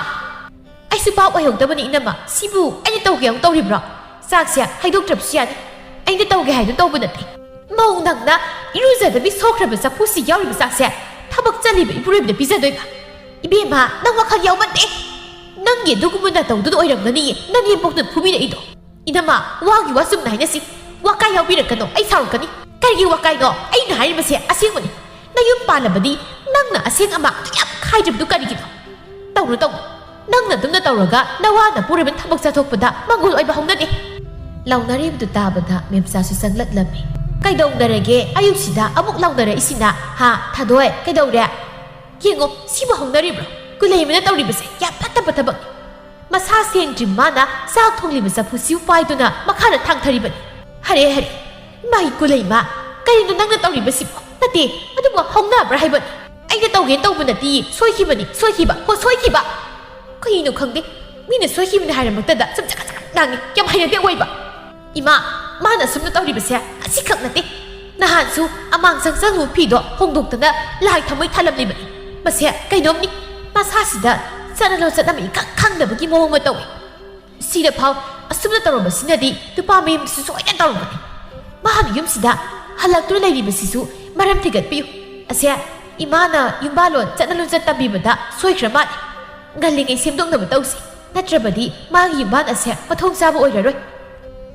"ꯑꯩꯁꯨ ꯚꯥꯞ ꯑꯣꯏꯍꯧꯗꯕꯅꯤ ꯏꯅꯝꯃ, ꯁꯤꯕꯨ ꯑꯩꯅ ꯇꯧꯒꯦ ꯑꯃꯨꯛ ꯇꯧꯔꯤꯕ꯭ꯔꯣ? ꯆꯥꯛꯁꯦ ꯍꯩꯗꯣꯛꯇ꯭ꯔꯕꯁꯨ ꯌꯥꯅꯤ, ꯑꯩꯅ ꯇꯧꯒꯦ ꯍꯥꯏꯗꯨꯅ ꯇꯧꯕ ꯅꯠꯇꯦ꯫ ꯃꯧ ꯅꯪꯅ ꯏꯔꯨꯖꯗꯕꯤ ꯁꯣꯛꯈ꯭ꯔꯕ ꯆꯐꯨꯁꯤ ꯌꯥꯎꯔꯤꯕ ꯆꯥꯛꯁꯦ ꯊꯕꯛ ꯆꯠꯂꯤꯕ ꯏꯄꯨꯔꯣꯏꯕꯗ ꯄꯤꯖꯗꯣꯏꯕ? ꯏꯕꯦꯝꯃ, ꯅꯪ ꯋꯥꯈꯜ ꯌꯥꯎꯃꯟꯗꯦ꯫ ꯅꯪꯒꯤ ꯑꯗꯨꯒꯨꯝꯕ ꯅꯇꯧꯗꯨꯅ ꯑꯣꯏꯔꯝꯒꯅꯤꯌꯦ ꯅꯅꯦꯝꯄꯣꯛꯇꯨꯅ ꯐꯨꯕꯤꯔꯛꯏꯗꯣ꯫ ꯏꯅꯝꯃ, ꯋꯥꯒꯤ ꯋꯥ ꯆꯨꯝꯅ ꯍꯥꯏꯅꯁꯤ꯫ ꯋꯥꯀꯥꯏ ꯌꯥꯎꯕꯤꯔꯛꯀꯅꯣ, ꯑꯩ ꯁꯥꯎꯔꯛꯀꯅꯤ꯫" "ꯀꯔꯤꯒꯤ ꯋꯥꯀꯥꯏꯅꯣ? ꯑꯩꯅ ꯍꯥꯏꯔꯤꯕꯁꯦ ꯑꯁꯦꯡꯕꯅꯤ꯫ ꯅꯌꯨꯝ ꯄꯥꯜꯂꯕꯗꯤ ꯅꯪꯅ ꯑꯁꯦꯡ ꯑꯃꯥꯟꯗꯨ ꯌꯥꯝ ꯈꯥꯏꯗ꯭ꯔꯤꯕꯗꯨ ꯀꯔꯤꯒꯤꯅꯣ? ꯇꯧꯅꯨ, ꯇꯧꯅꯨ꯫ ꯅꯪꯅ ꯑꯗꯨꯝꯅ ꯇꯧꯔꯒ ꯅꯋꯥ ꯅꯄꯨꯔꯣꯏꯕꯅ ꯊꯕꯛ ꯆꯠꯊꯣꯛꯄꯗ ꯃꯪꯒꯣꯜ ꯑꯣꯏꯕ ꯍꯧꯅꯗꯦ꯫" ꯂꯥꯎꯅꯔꯤꯕꯗꯨ ꯇꯥꯕꯗ ꯃꯦꯝꯆꯥꯁꯨ ꯆꯪꯂꯛꯂꯝꯃꯤ꯫ "ꯀꯩꯗꯧꯅꯔꯒꯦ ꯑꯌꯨꯛꯁꯤꯗ ꯑꯃꯨꯛ ꯂꯥꯎꯅꯔꯛꯏꯁꯤꯅ? ꯍꯥ, ꯊꯥꯗꯣꯏ, ꯀꯩꯗꯧꯔꯦ? ꯌꯦꯡꯉꯣ, ꯁꯤꯕꯨ ꯍꯧꯅꯔꯤꯕ꯭ꯔꯣ? ꯀꯨꯂꯩꯃꯅ ꯇꯧꯔꯤꯕꯁꯦ ꯌꯥꯝ ꯐꯠꯇꯕ ꯊꯕꯛꯅꯤ꯫ ꯃꯁꯥ ꯁꯦꯡꯗ꯭ꯔꯤ ꯃꯥꯅ ꯆꯥꯛ ꯊꯣꯡꯂꯤꯕ ꯆꯐꯨꯁꯤꯕꯨ ꯄꯥꯏꯗꯨꯅ ꯃꯈꯥꯗ ꯊꯥꯡꯊꯔꯤꯕꯅꯤ꯫ ꯍꯔꯦ, ꯍꯔꯦ, ꯏꯃꯥꯏ ꯀꯨꯂꯩꯃ, ꯀꯔꯤꯅꯣ ꯅꯪꯅ ꯇꯧꯔꯤꯕꯁꯤꯕꯣ? ꯅꯠꯇꯦ, ꯑꯗꯨꯕꯨ ꯍꯧꯅꯕ꯭ꯔꯥ ꯍꯥꯏꯕꯅꯤ꯫ ꯑꯩꯅ ꯇꯧꯒꯦꯅ ꯇꯧꯕ ꯅꯠꯇꯦ, ꯁꯣꯏꯈꯤꯕꯅꯤ, ꯁꯣꯏꯈꯤꯕ, ꯍꯣ, ꯁꯣꯏꯈꯤꯕ꯫ ꯀꯩꯅꯣ ꯈꯪꯗꯦ, ꯃꯤꯅ ꯁꯣꯏꯈꯤꯕꯅꯤ ꯍꯥꯏꯔꯃꯛꯇꯗ ꯁꯨꯝ ꯆꯀꯠ ꯆꯀꯠ ꯉꯥꯡꯉꯤ, ꯌꯥꯝ ꯍꯩꯅꯗꯦ ꯑꯣꯏꯕ꯫ ꯏꯃꯥ, ꯃꯥꯅ ꯑꯁꯨꯝꯅ ꯇꯧꯔꯤꯕꯁꯦ ꯑꯁꯤꯈꯛ ꯅꯠꯇꯦ꯫ ꯅꯍꯥꯟꯁꯨ ꯑꯃꯥꯡ ꯆꯪꯁꯪꯂꯨ ꯐꯤꯗꯣ ꯍꯣꯡꯗꯣꯛꯇꯅ ꯂꯥꯏ ꯊꯃꯣꯏ ꯊꯥꯂꯝꯂꯤꯕꯅꯤ꯫ ꯃꯁꯦ ꯀꯩꯅꯣꯝꯅꯤ, ꯃꯁꯥꯁꯤꯗ ꯆꯠꯅ ꯂꯣꯟꯆꯠ ꯑꯃ ꯏꯈꯪ ꯈꯪꯗꯕꯒꯤ ꯃꯑꯣꯡ ꯑꯃ ꯇꯧꯏ꯫ ꯁꯤꯗ ꯐꯥꯎ ꯑꯁꯨꯝꯅ ꯇꯧꯔꯝꯕꯁꯤꯅꯗꯤ ꯅꯨꯄꯥ ꯃꯌꯨꯝꯗꯁꯨ ꯁꯣꯏꯗꯅ ꯇꯧꯔꯝꯒꯅꯤ꯫ ꯃꯍꯥꯛ ꯌꯨꯝꯁꯤꯗ ꯍꯜꯂꯛꯇꯨꯅ ꯂꯩꯔꯤꯕꯁꯤꯁꯨ ꯃꯔꯝ ꯊꯤꯒꯠꯄꯤꯌꯨ꯫ ꯑꯁꯦ, ꯏꯃꯥꯅ ꯌꯨꯝꯕꯥꯜꯂꯣꯟ ꯆꯠꯅ ꯂꯣꯟꯆꯠ ꯇꯝꯕꯤꯕꯗ ꯁꯣꯏꯈ꯭ꯔ ꯃꯥꯜꯂꯦ꯫ ꯉꯜꯂꯤꯉꯩ ꯁꯦꯝꯗꯣꯛꯅꯕ ꯇꯧꯁꯤ, ꯅꯠꯇ꯭ꯔꯕꯗꯤ ꯃꯥꯒꯤ ꯌꯨꯝꯕꯥꯜ ꯑꯁꯦ ꯃꯊꯣꯡ ꯆꯥꯕ ꯑꯣꯏꯔꯔꯣꯏ꯫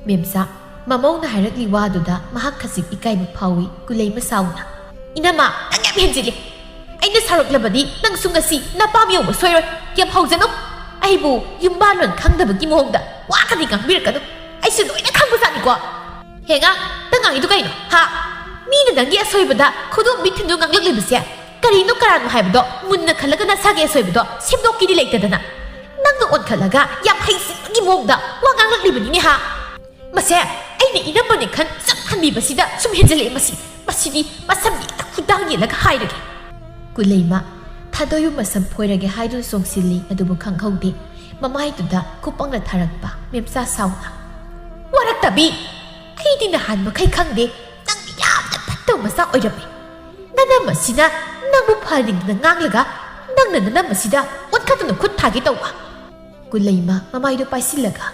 ꯃꯦꯝꯆꯥ, ꯃꯃꯧꯅ ꯍꯥꯏꯔꯛꯂꯤ ꯋꯥꯗꯨꯗ ꯃꯍꯥꯛ ꯈꯖꯤꯛ ꯏꯀꯥꯏꯕ ꯐꯥꯎꯏ꯫ ꯀꯨꯂꯩꯃ ꯁꯥꯎꯅ, "ꯏꯅꯝꯃ, ꯅꯪ ꯌꯥꯝ ꯍꯦꯟꯖꯤꯜꯂꯤ꯫ ꯑꯩꯅ ꯁꯥꯎꯔꯛꯂꯕꯗꯤ ꯅꯪꯁꯨ ꯉꯁꯤ ꯅꯄꯥꯝ ꯌꯧꯕ ꯁꯣꯏꯔꯣꯏ꯫ ꯀꯩꯝ ꯍꯧꯖꯅꯨ꯫ ꯑꯩꯕꯨ ꯌꯨꯝꯕꯥꯜꯂꯣꯟ ꯈꯪꯗꯕꯒꯤ ꯃꯑꯣꯡꯗ ꯋꯥꯒꯗꯤ ꯉꯥꯡꯕꯤꯔꯛꯀꯅꯨ꯫ ꯑꯩꯁꯨ ꯂꯣꯏꯅ ꯈꯪꯕꯖꯥꯠꯅꯤꯀꯣ꯫ ꯍꯦꯉꯥ, ꯅꯪ ꯉꯥꯡꯉꯤꯗꯨ ꯀꯩꯅꯣ, ꯍꯥ? ꯃꯤꯅ ꯅꯪꯒꯤ ꯑꯁꯣꯏꯕꯗ ꯈꯨꯗꯣꯝꯕꯤ ꯊꯤꯟꯗꯨ ꯉꯥꯡꯂꯛꯂꯤꯕꯁꯦ ꯀꯔꯤꯅꯣ ꯀꯔꯥꯅꯣ ꯍꯥꯏꯕꯗꯣ ꯃꯨꯟꯅ ꯈꯜꯂꯒ ꯅꯁꯥꯒꯤ ꯑꯁꯣꯏꯕꯗꯣ ꯁꯦꯝꯗꯣꯛꯀꯦꯗꯤ ꯂꯩꯇꯗꯅ, ꯅꯪꯅ ꯑꯣꯟꯈꯠꯂꯒ ꯌꯥꯝ ꯍꯩꯁꯤꯡꯕꯒꯤ ꯃꯑꯣꯡꯗ ꯋꯥ ꯉꯥꯡꯂꯛꯂꯤꯕꯅꯤꯅꯦ, ꯍꯥ? ꯃꯁꯦ ꯑꯩꯅ ꯏꯅꯝꯃꯅꯦ ꯈꯟ ꯆꯞ ꯈꯟꯕꯤꯕꯁꯤꯗ ꯁꯨꯝ ꯍꯦꯟꯖꯜꯂꯛꯑꯦ꯫ ꯃꯁꯤ, ꯃꯁꯤꯗꯤ ꯃꯁꯝ ꯍꯦꯛꯇ ꯈꯨꯗꯥꯡ ꯌꯦꯜꯂꯒ ꯍꯥꯏꯔꯒꯦ꯫ ꯀꯨꯂꯩꯃ, ꯊꯥꯗꯣꯏꯕꯨ ꯃꯁꯝ ꯐꯣꯏꯔꯒꯦ ꯍꯥꯏꯗꯨꯅ ꯆꯣꯡꯁꯤꯜꯂꯤ꯫ ꯑꯗꯨꯕꯨ ꯈꯪꯍꯧꯗꯦ, ꯃꯃꯥꯏꯗꯨꯗ ꯈꯨꯄꯪꯅ ꯊꯥꯔꯛꯄ ꯃꯦꯝꯆꯥ ꯁꯥꯎꯅ, "ꯋꯥꯔꯛꯇꯕꯤ! ꯑꯩꯗꯤ ꯅꯍꯥꯟ ꯃꯈꯩ ꯈꯪꯗꯦ, ꯅꯪꯗꯤ ꯌꯥꯝꯅ ꯐꯠꯇꯕ ꯃꯆꯥ ꯑꯣꯏꯔꯝꯃꯤ꯫ ꯅꯅꯝ ꯑꯁꯤꯅ ꯅꯪꯕꯨ ꯐꯍꯟꯅꯤꯡꯗꯅ ꯉꯥꯡꯂꯒ ꯅꯪꯅ ꯅꯅꯝ ꯑꯁꯤꯗ ꯑꯣꯟꯈꯠꯇꯨꯅ ꯈꯨꯠ ꯊꯥꯒꯦ ꯇꯧꯕ!" ꯀꯨꯂꯩꯃ ꯃꯃꯥꯏꯗꯨ ꯄꯥꯏꯁꯤꯜꯂꯒ,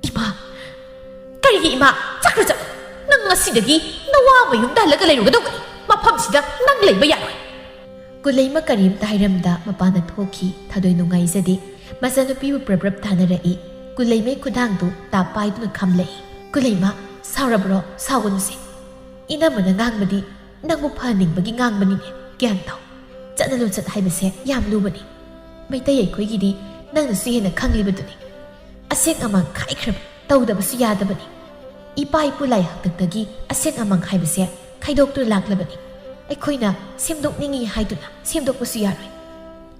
"ꯏꯃꯥ!" "ꯀꯔꯤꯒꯤ ꯏꯃꯥ? ꯆꯠꯈ꯭ꯔꯣ, ꯆꯠꯂꯣ꯫ ꯅꯪ ꯉꯁꯤꯗꯒꯤ ꯅꯋꯥ ꯃꯌꯨꯝꯗ ꯍꯜꯂꯒ ꯂꯩꯔꯨꯒꯗꯧꯕꯅꯤ꯫ ꯃꯐꯝꯁꯤꯗ ꯅꯪ ꯂꯩꯕ ꯌꯥꯔꯣꯏ꯫" ꯀꯨꯂꯩꯃ ꯀꯔꯤꯝꯇ ꯍꯥꯏꯔꯝꯗ ꯃꯄꯥꯟꯗ ꯊꯣꯛꯈꯤ꯫ ꯊꯥꯗꯣꯏ ꯅꯨꯡꯉꯥꯏꯖꯗꯦ꯫ ꯃꯆꯥꯅꯨꯄꯤꯕꯨ ꯄ꯭ꯔꯞ ꯄ꯭ꯔꯞ ꯊꯥꯅꯔꯛꯏ꯫ ꯀꯨꯂꯩꯃꯩ ꯈꯨꯗꯥꯡꯗꯨ ꯇꯥꯞ ꯄꯥꯏꯗꯨꯅ ꯈꯝꯂꯛꯏ꯫ "ꯀꯨꯂꯩꯃ, ꯁꯥꯎꯔꯕ꯭ꯔꯣ? ꯁꯥꯎꯒꯅꯨꯁꯦ꯫ ꯏꯅꯝꯃꯅ ꯉꯥꯡꯕꯗꯤ ꯅꯪꯕꯨ ꯐꯍꯟꯅꯤꯡꯕꯒꯤ ꯉꯥꯡꯕꯅꯤꯅꯦ꯫ ꯒ꯭ꯌꯥꯟ ꯇꯥꯎ꯫ ꯆꯠꯅ ꯂꯣꯟꯆꯠ ꯍꯥꯏꯕꯁꯦ ꯌꯥꯝ ꯂꯨꯕꯅꯤ꯫ ꯃꯩꯇꯩ ꯑꯩꯈꯣꯏꯒꯤꯗꯤ ꯅꯪꯅꯁꯨ ꯍꯦꯟꯅ ꯈꯪꯂꯤꯕꯗꯨꯅꯤ꯫ ꯑꯁꯦꯡ ꯑꯃꯥꯡ ꯈꯥꯏꯈ꯭ꯔꯕ ꯇꯧꯗꯕꯁꯨ ꯌꯥꯗꯕꯅꯤ꯫ ꯏꯄꯥ ꯏꯄꯨ ꯂꯥꯏ ꯍꯥꯛꯇꯛꯇꯒꯤ ꯑꯁꯦꯡ ꯑꯃꯥꯡ ꯍꯥꯏꯕꯁꯦ ꯈꯥꯏꯗꯣꯛꯇꯨꯅ ꯂꯥꯛꯂꯕꯅꯤ꯫ ꯑꯩꯈꯣꯏꯅ ꯁꯦꯝꯗꯣꯛꯅꯤꯡꯏ ꯍꯥꯏꯗꯨꯅ ꯁꯦꯝꯗꯣꯛꯄꯁꯨ ꯌꯥꯔꯣꯏ꯫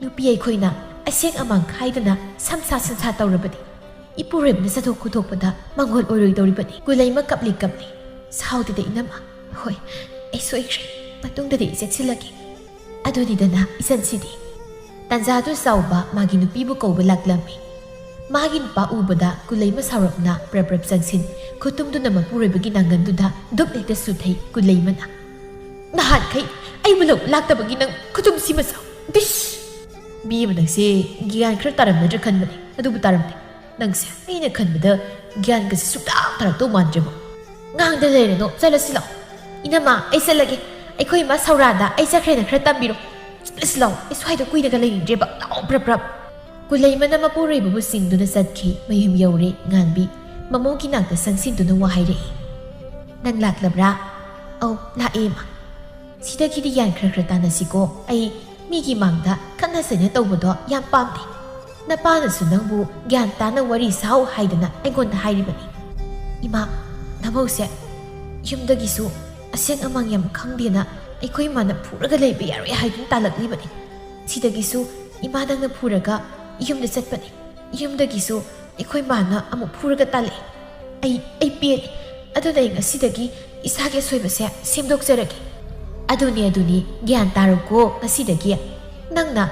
ꯅꯨꯄꯤ ꯑꯩꯈꯣꯏꯅ ꯑꯁꯦꯡ ꯑꯃꯥꯡ ꯈꯥꯏꯗꯅ ꯁꯝꯁꯥ ꯁꯟꯁꯥ ꯇꯧꯔꯕꯗꯤ ꯏꯄꯨꯔꯣꯏꯕꯅ ꯆꯠꯊꯣꯛ ꯈꯣꯠꯇꯣꯛꯄꯗ ꯃꯥꯡꯒꯣꯜ ꯑꯣꯏꯔꯣꯏꯗꯧꯔꯤꯕꯅꯤ꯫ ꯀꯨꯂꯩꯃ ꯀꯞꯂꯤ ꯀꯞꯂꯤ꯫ "ꯁꯥꯎꯗꯦꯗ ꯏꯅꯝꯃ꯫ ꯍꯣꯏ, ꯑꯩ ꯁꯣꯏꯈ꯭ꯔꯦ꯫ ꯃꯇꯨꯡꯗꯗꯤ ꯑꯩ ꯆꯦꯛꯁꯤꯜꯂꯒꯦ꯫" ꯑꯗꯨꯅꯤꯗꯅ ꯏꯆꯟꯁꯤꯗꯤ꯫ ꯇꯥꯟꯖꯥꯗꯨ ꯆꯥꯎꯕ ꯃꯥꯒꯤ ꯅꯨꯄꯤꯕꯨ ꯀꯧꯕ ꯂꯥꯛꯂꯝꯃꯤ꯫ ꯃꯥꯒꯤ ꯅꯨꯄꯥ ꯎꯕꯗ ꯀꯨꯂꯩꯃ ꯁꯥꯎꯔꯞꯅ ꯄ꯭ꯔꯞ ꯄ꯭ꯔꯞ ꯆꯪꯁꯤꯟ, ꯈꯨꯇꯨꯝꯗꯨꯅ ꯃꯄꯨꯔꯣꯏꯕꯒꯤ ꯅꯥꯡꯒꯟꯗꯨꯗ ꯗꯨꯞ ꯍꯦꯛꯇ ꯁꯨꯊꯩ ꯀꯨꯂꯩꯃꯅ꯫ "ꯅꯍꯥꯟꯈꯩ ꯑꯩꯕꯨ ꯂꯧꯕ ꯂꯥꯛꯇꯕꯒꯤ ꯅꯪ ꯈꯨꯇꯨꯝꯁꯤ ꯃꯆꯥꯎ꯫ ꯕꯤꯁ!" "ꯕꯤ ꯑꯃ ꯅꯪꯁꯦ ꯒ꯭ꯌꯥꯟ ꯈꯔ ꯇꯥꯔꯝꯒꯗ꯭ꯔꯥ ꯈꯟꯕꯅꯦ, ꯑꯗꯨꯕꯨ ꯇꯥꯔꯝꯗꯦ꯫ ꯅꯪꯁꯦ ꯑꯩꯅ ꯈꯟꯕꯗ ꯒ꯭ꯌꯥꯟꯒꯁꯦ ꯁꯨꯛꯇꯥ ꯇꯥꯔꯛꯇꯧ ꯃꯥꯟꯗ꯭ꯔꯦꯕꯣ꯫ ꯉꯥꯡꯗ ꯂꯩꯔꯅꯨ, ꯆꯠꯂꯁꯤ ꯂꯥꯛꯑꯣ꯫" "ꯏꯅꯝꯃ, ꯑꯩ ꯆꯠꯂꯒꯦ꯫ ꯑꯩꯈꯣꯏ ꯏꯃꯥ ꯁꯧꯔꯥꯗ ꯑꯩ ꯆꯠꯈ꯭ꯔꯦꯅ ꯈꯔ ꯇꯝꯕꯤꯔꯣ꯫ ꯆꯠꯂꯁꯤ ꯂꯥꯛꯑꯣ, ꯑꯩ ꯁ꯭ꯋꯥꯏꯗ ꯀꯨꯏꯅꯒ ꯂꯩꯅꯤꯡꯗ꯭ꯔꯦꯕ꯫ ꯂꯥꯛꯑꯣ, ꯄ꯭ꯔꯞ ꯄ꯭ꯔꯞ꯫" ꯀꯨꯂꯩꯃꯅ ꯃꯄꯨꯔꯣꯏꯕꯕꯨ ꯆꯤꯡꯗꯨꯅ ꯆꯠꯈꯤ꯫ ꯃꯌꯨꯝ ꯌꯧꯔꯦ꯫ ꯉꯥꯟꯕꯤ ꯃꯃꯧꯒꯤ ꯅꯥꯛꯇ ꯆꯪꯁꯤꯟꯗꯨꯅ ꯋꯥ ꯍꯥꯏꯔꯛꯏ꯫ "ꯅꯪ ꯂꯥꯛꯂꯕ꯭ꯔꯥ?" "ꯑꯧ, ꯂꯥꯛꯑꯦ, ꯏꯃꯥ꯫" "ꯁꯤꯗꯒꯤꯗꯤ ꯒ꯭ꯌꯥꯟ ꯈꯔ ꯈꯔ ꯇꯥꯅꯁꯤꯀꯣ꯫ ꯑꯩ ꯃꯤꯒꯤ ꯃꯥꯡꯗ ꯈꯠꯅ ꯆꯩꯅ ꯇꯧꯕꯗꯣ ꯌꯥꯝ ꯄꯥꯝꯗꯦ꯫ ꯅꯄꯥꯅꯁꯨ ꯅꯪꯕꯨ ꯒ꯭ꯌꯥꯟ ꯇꯥꯅ ꯋꯥꯔꯤ ꯁꯥꯎ ꯍꯥꯏꯗꯅ ꯑꯩꯉꯣꯟꯗ ꯍꯥꯏꯔꯤꯕꯅꯤ꯫ ꯏꯃꯥ, ꯅꯃꯧꯁꯦ ꯌꯨꯝꯗꯒꯤꯁꯨ ꯑꯁꯦꯡ ꯑꯃꯥꯡ ꯌꯥꯝ ꯈꯪꯗꯦꯅ ꯑꯩꯈꯣꯏ ꯏꯃꯥꯅ ꯐꯨꯔꯒ ꯂꯩꯕ ꯌꯥꯔꯣꯏ ꯍꯥꯏꯗꯨꯅ ꯇꯥꯜꯂꯛꯂꯤꯕꯅꯤ꯫ ꯁꯤꯗꯒꯤꯁꯨ ꯏꯃꯥ ꯅꯪꯅ ꯐꯨꯔꯒ ꯌꯨꯝꯗ ꯆꯠꯄꯅꯤ꯫ ꯌꯨꯝꯗꯒꯤꯁꯨ ꯑꯩꯈꯣꯏ ꯃꯥꯅ ꯑꯃꯨꯛ ꯐꯨꯔꯒ ꯇꯥꯜꯂꯛꯑꯦ꯫ ꯑꯩ, ꯑꯩ ꯄꯦꯜꯂꯦ꯫ ꯑꯗꯨꯅ ꯑꯩ ꯉꯁꯤꯗꯒꯤ ꯏꯁꯥꯒꯤ ꯑꯁꯣꯏꯕꯁꯦ ꯁꯦꯝꯗꯣꯛꯆꯔꯒꯦ꯫ ꯑꯗꯨꯅꯤ, ꯑꯗꯨꯅꯤ, ꯒ꯭ꯌꯥꯟ ꯇꯥꯔꯣꯀꯣ ꯉꯁꯤꯗꯒꯤ꯫ ꯅꯪꯅ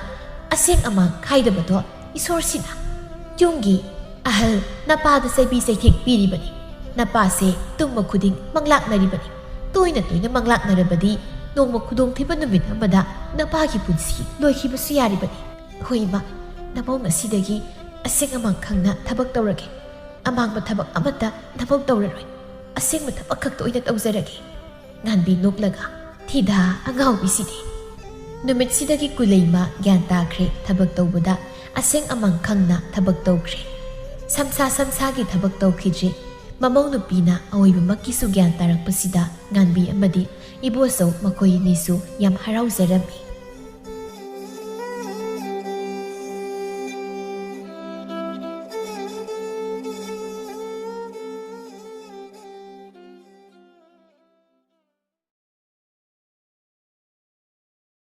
ꯑꯁꯦꯡ ꯑꯃꯥꯡ ꯈꯥꯏꯗꯕꯗꯣ ꯏꯁꯣꯔꯁꯤꯅ ꯌꯨꯝꯒꯤ ꯑꯍꯜ ꯅꯄꯥꯗ ꯆꯩꯕꯤ ꯆꯩꯊꯦꯡ ꯄꯤꯔꯤꯕꯅꯤ꯫ ꯅꯄꯥꯁꯦ ꯇꯨꯝꯕ ꯈꯨꯗꯤꯡ ꯃꯪꯂꯥꯛꯅꯔꯤꯕꯅꯤ꯫ ꯇꯣꯏꯅ ꯇꯣꯏꯅ ꯃꯪꯂꯥꯛꯅꯔꯕꯗꯤ ꯅꯣꯡꯃ ꯈꯨꯗꯣꯡꯊꯤꯕ ꯅꯨꯃꯤꯠ ꯑꯃꯗ ꯅꯄꯥꯒꯤ ꯄꯨꯟꯁꯤ ꯂꯣꯏꯈꯤꯕꯁꯨ ꯌꯥꯔꯤꯕꯅꯤ꯫ ꯍꯣꯏ ꯏꯃꯥ, ꯅꯃꯧ ꯉꯁꯤꯗꯒꯤ ꯑꯁꯦꯡ ꯑꯃꯥꯡ ꯈꯪꯅ ꯊꯕꯛ ꯇꯧꯔꯒꯦ꯫ ꯑꯃꯥꯡꯕ ꯊꯕꯛ ꯑꯃꯠꯇ ꯅꯃꯧ ꯇꯧꯔꯔꯣꯏ꯫ ꯑꯁꯦꯡꯕ ꯊꯕꯛ ꯈꯛꯇ ꯑꯣꯏꯅ ꯇꯧꯖꯔꯒꯦ꯫ ꯉꯥꯟꯕꯤ ꯅꯣꯛꯂꯒ, "ꯊꯤꯗꯥ ꯑꯉꯥꯎꯕꯤꯁꯤꯗꯤ!" ꯅꯨꯃꯤꯠꯁꯤꯗꯒꯤ ꯀꯨꯂꯩꯃ ꯒ꯭ꯌꯥꯟ ꯇꯥꯈ꯭ꯔꯦ꯫ ꯊꯕꯛ ꯇꯧꯕꯗ ꯑꯁꯦꯡ ꯑꯃꯥꯡ ꯈꯪꯅ ꯊꯕꯛ ꯇꯧꯈ꯭ꯔꯦ꯫ ꯁꯝꯁꯥ ꯁꯝꯁꯥꯒꯤ ꯊꯕꯛ ꯇꯧꯈꯤꯗ꯭ꯔꯦ꯫ ꯃꯃꯧ ꯅꯨꯄꯤꯅ ꯑꯑꯣꯏꯕꯃꯛꯀꯤꯁꯨ ꯒ꯭ꯌꯥꯟ ꯇꯥꯔꯛꯄꯁꯤꯗ ꯉꯥꯟꯕꯤ ꯑꯃꯗꯤ ꯏꯕꯣꯆꯧ ꯃꯈꯣꯏ ꯑꯅꯤꯁꯨ ꯌꯥꯝ ꯍꯔꯥꯎꯖꯔꯝꯃꯤ꯫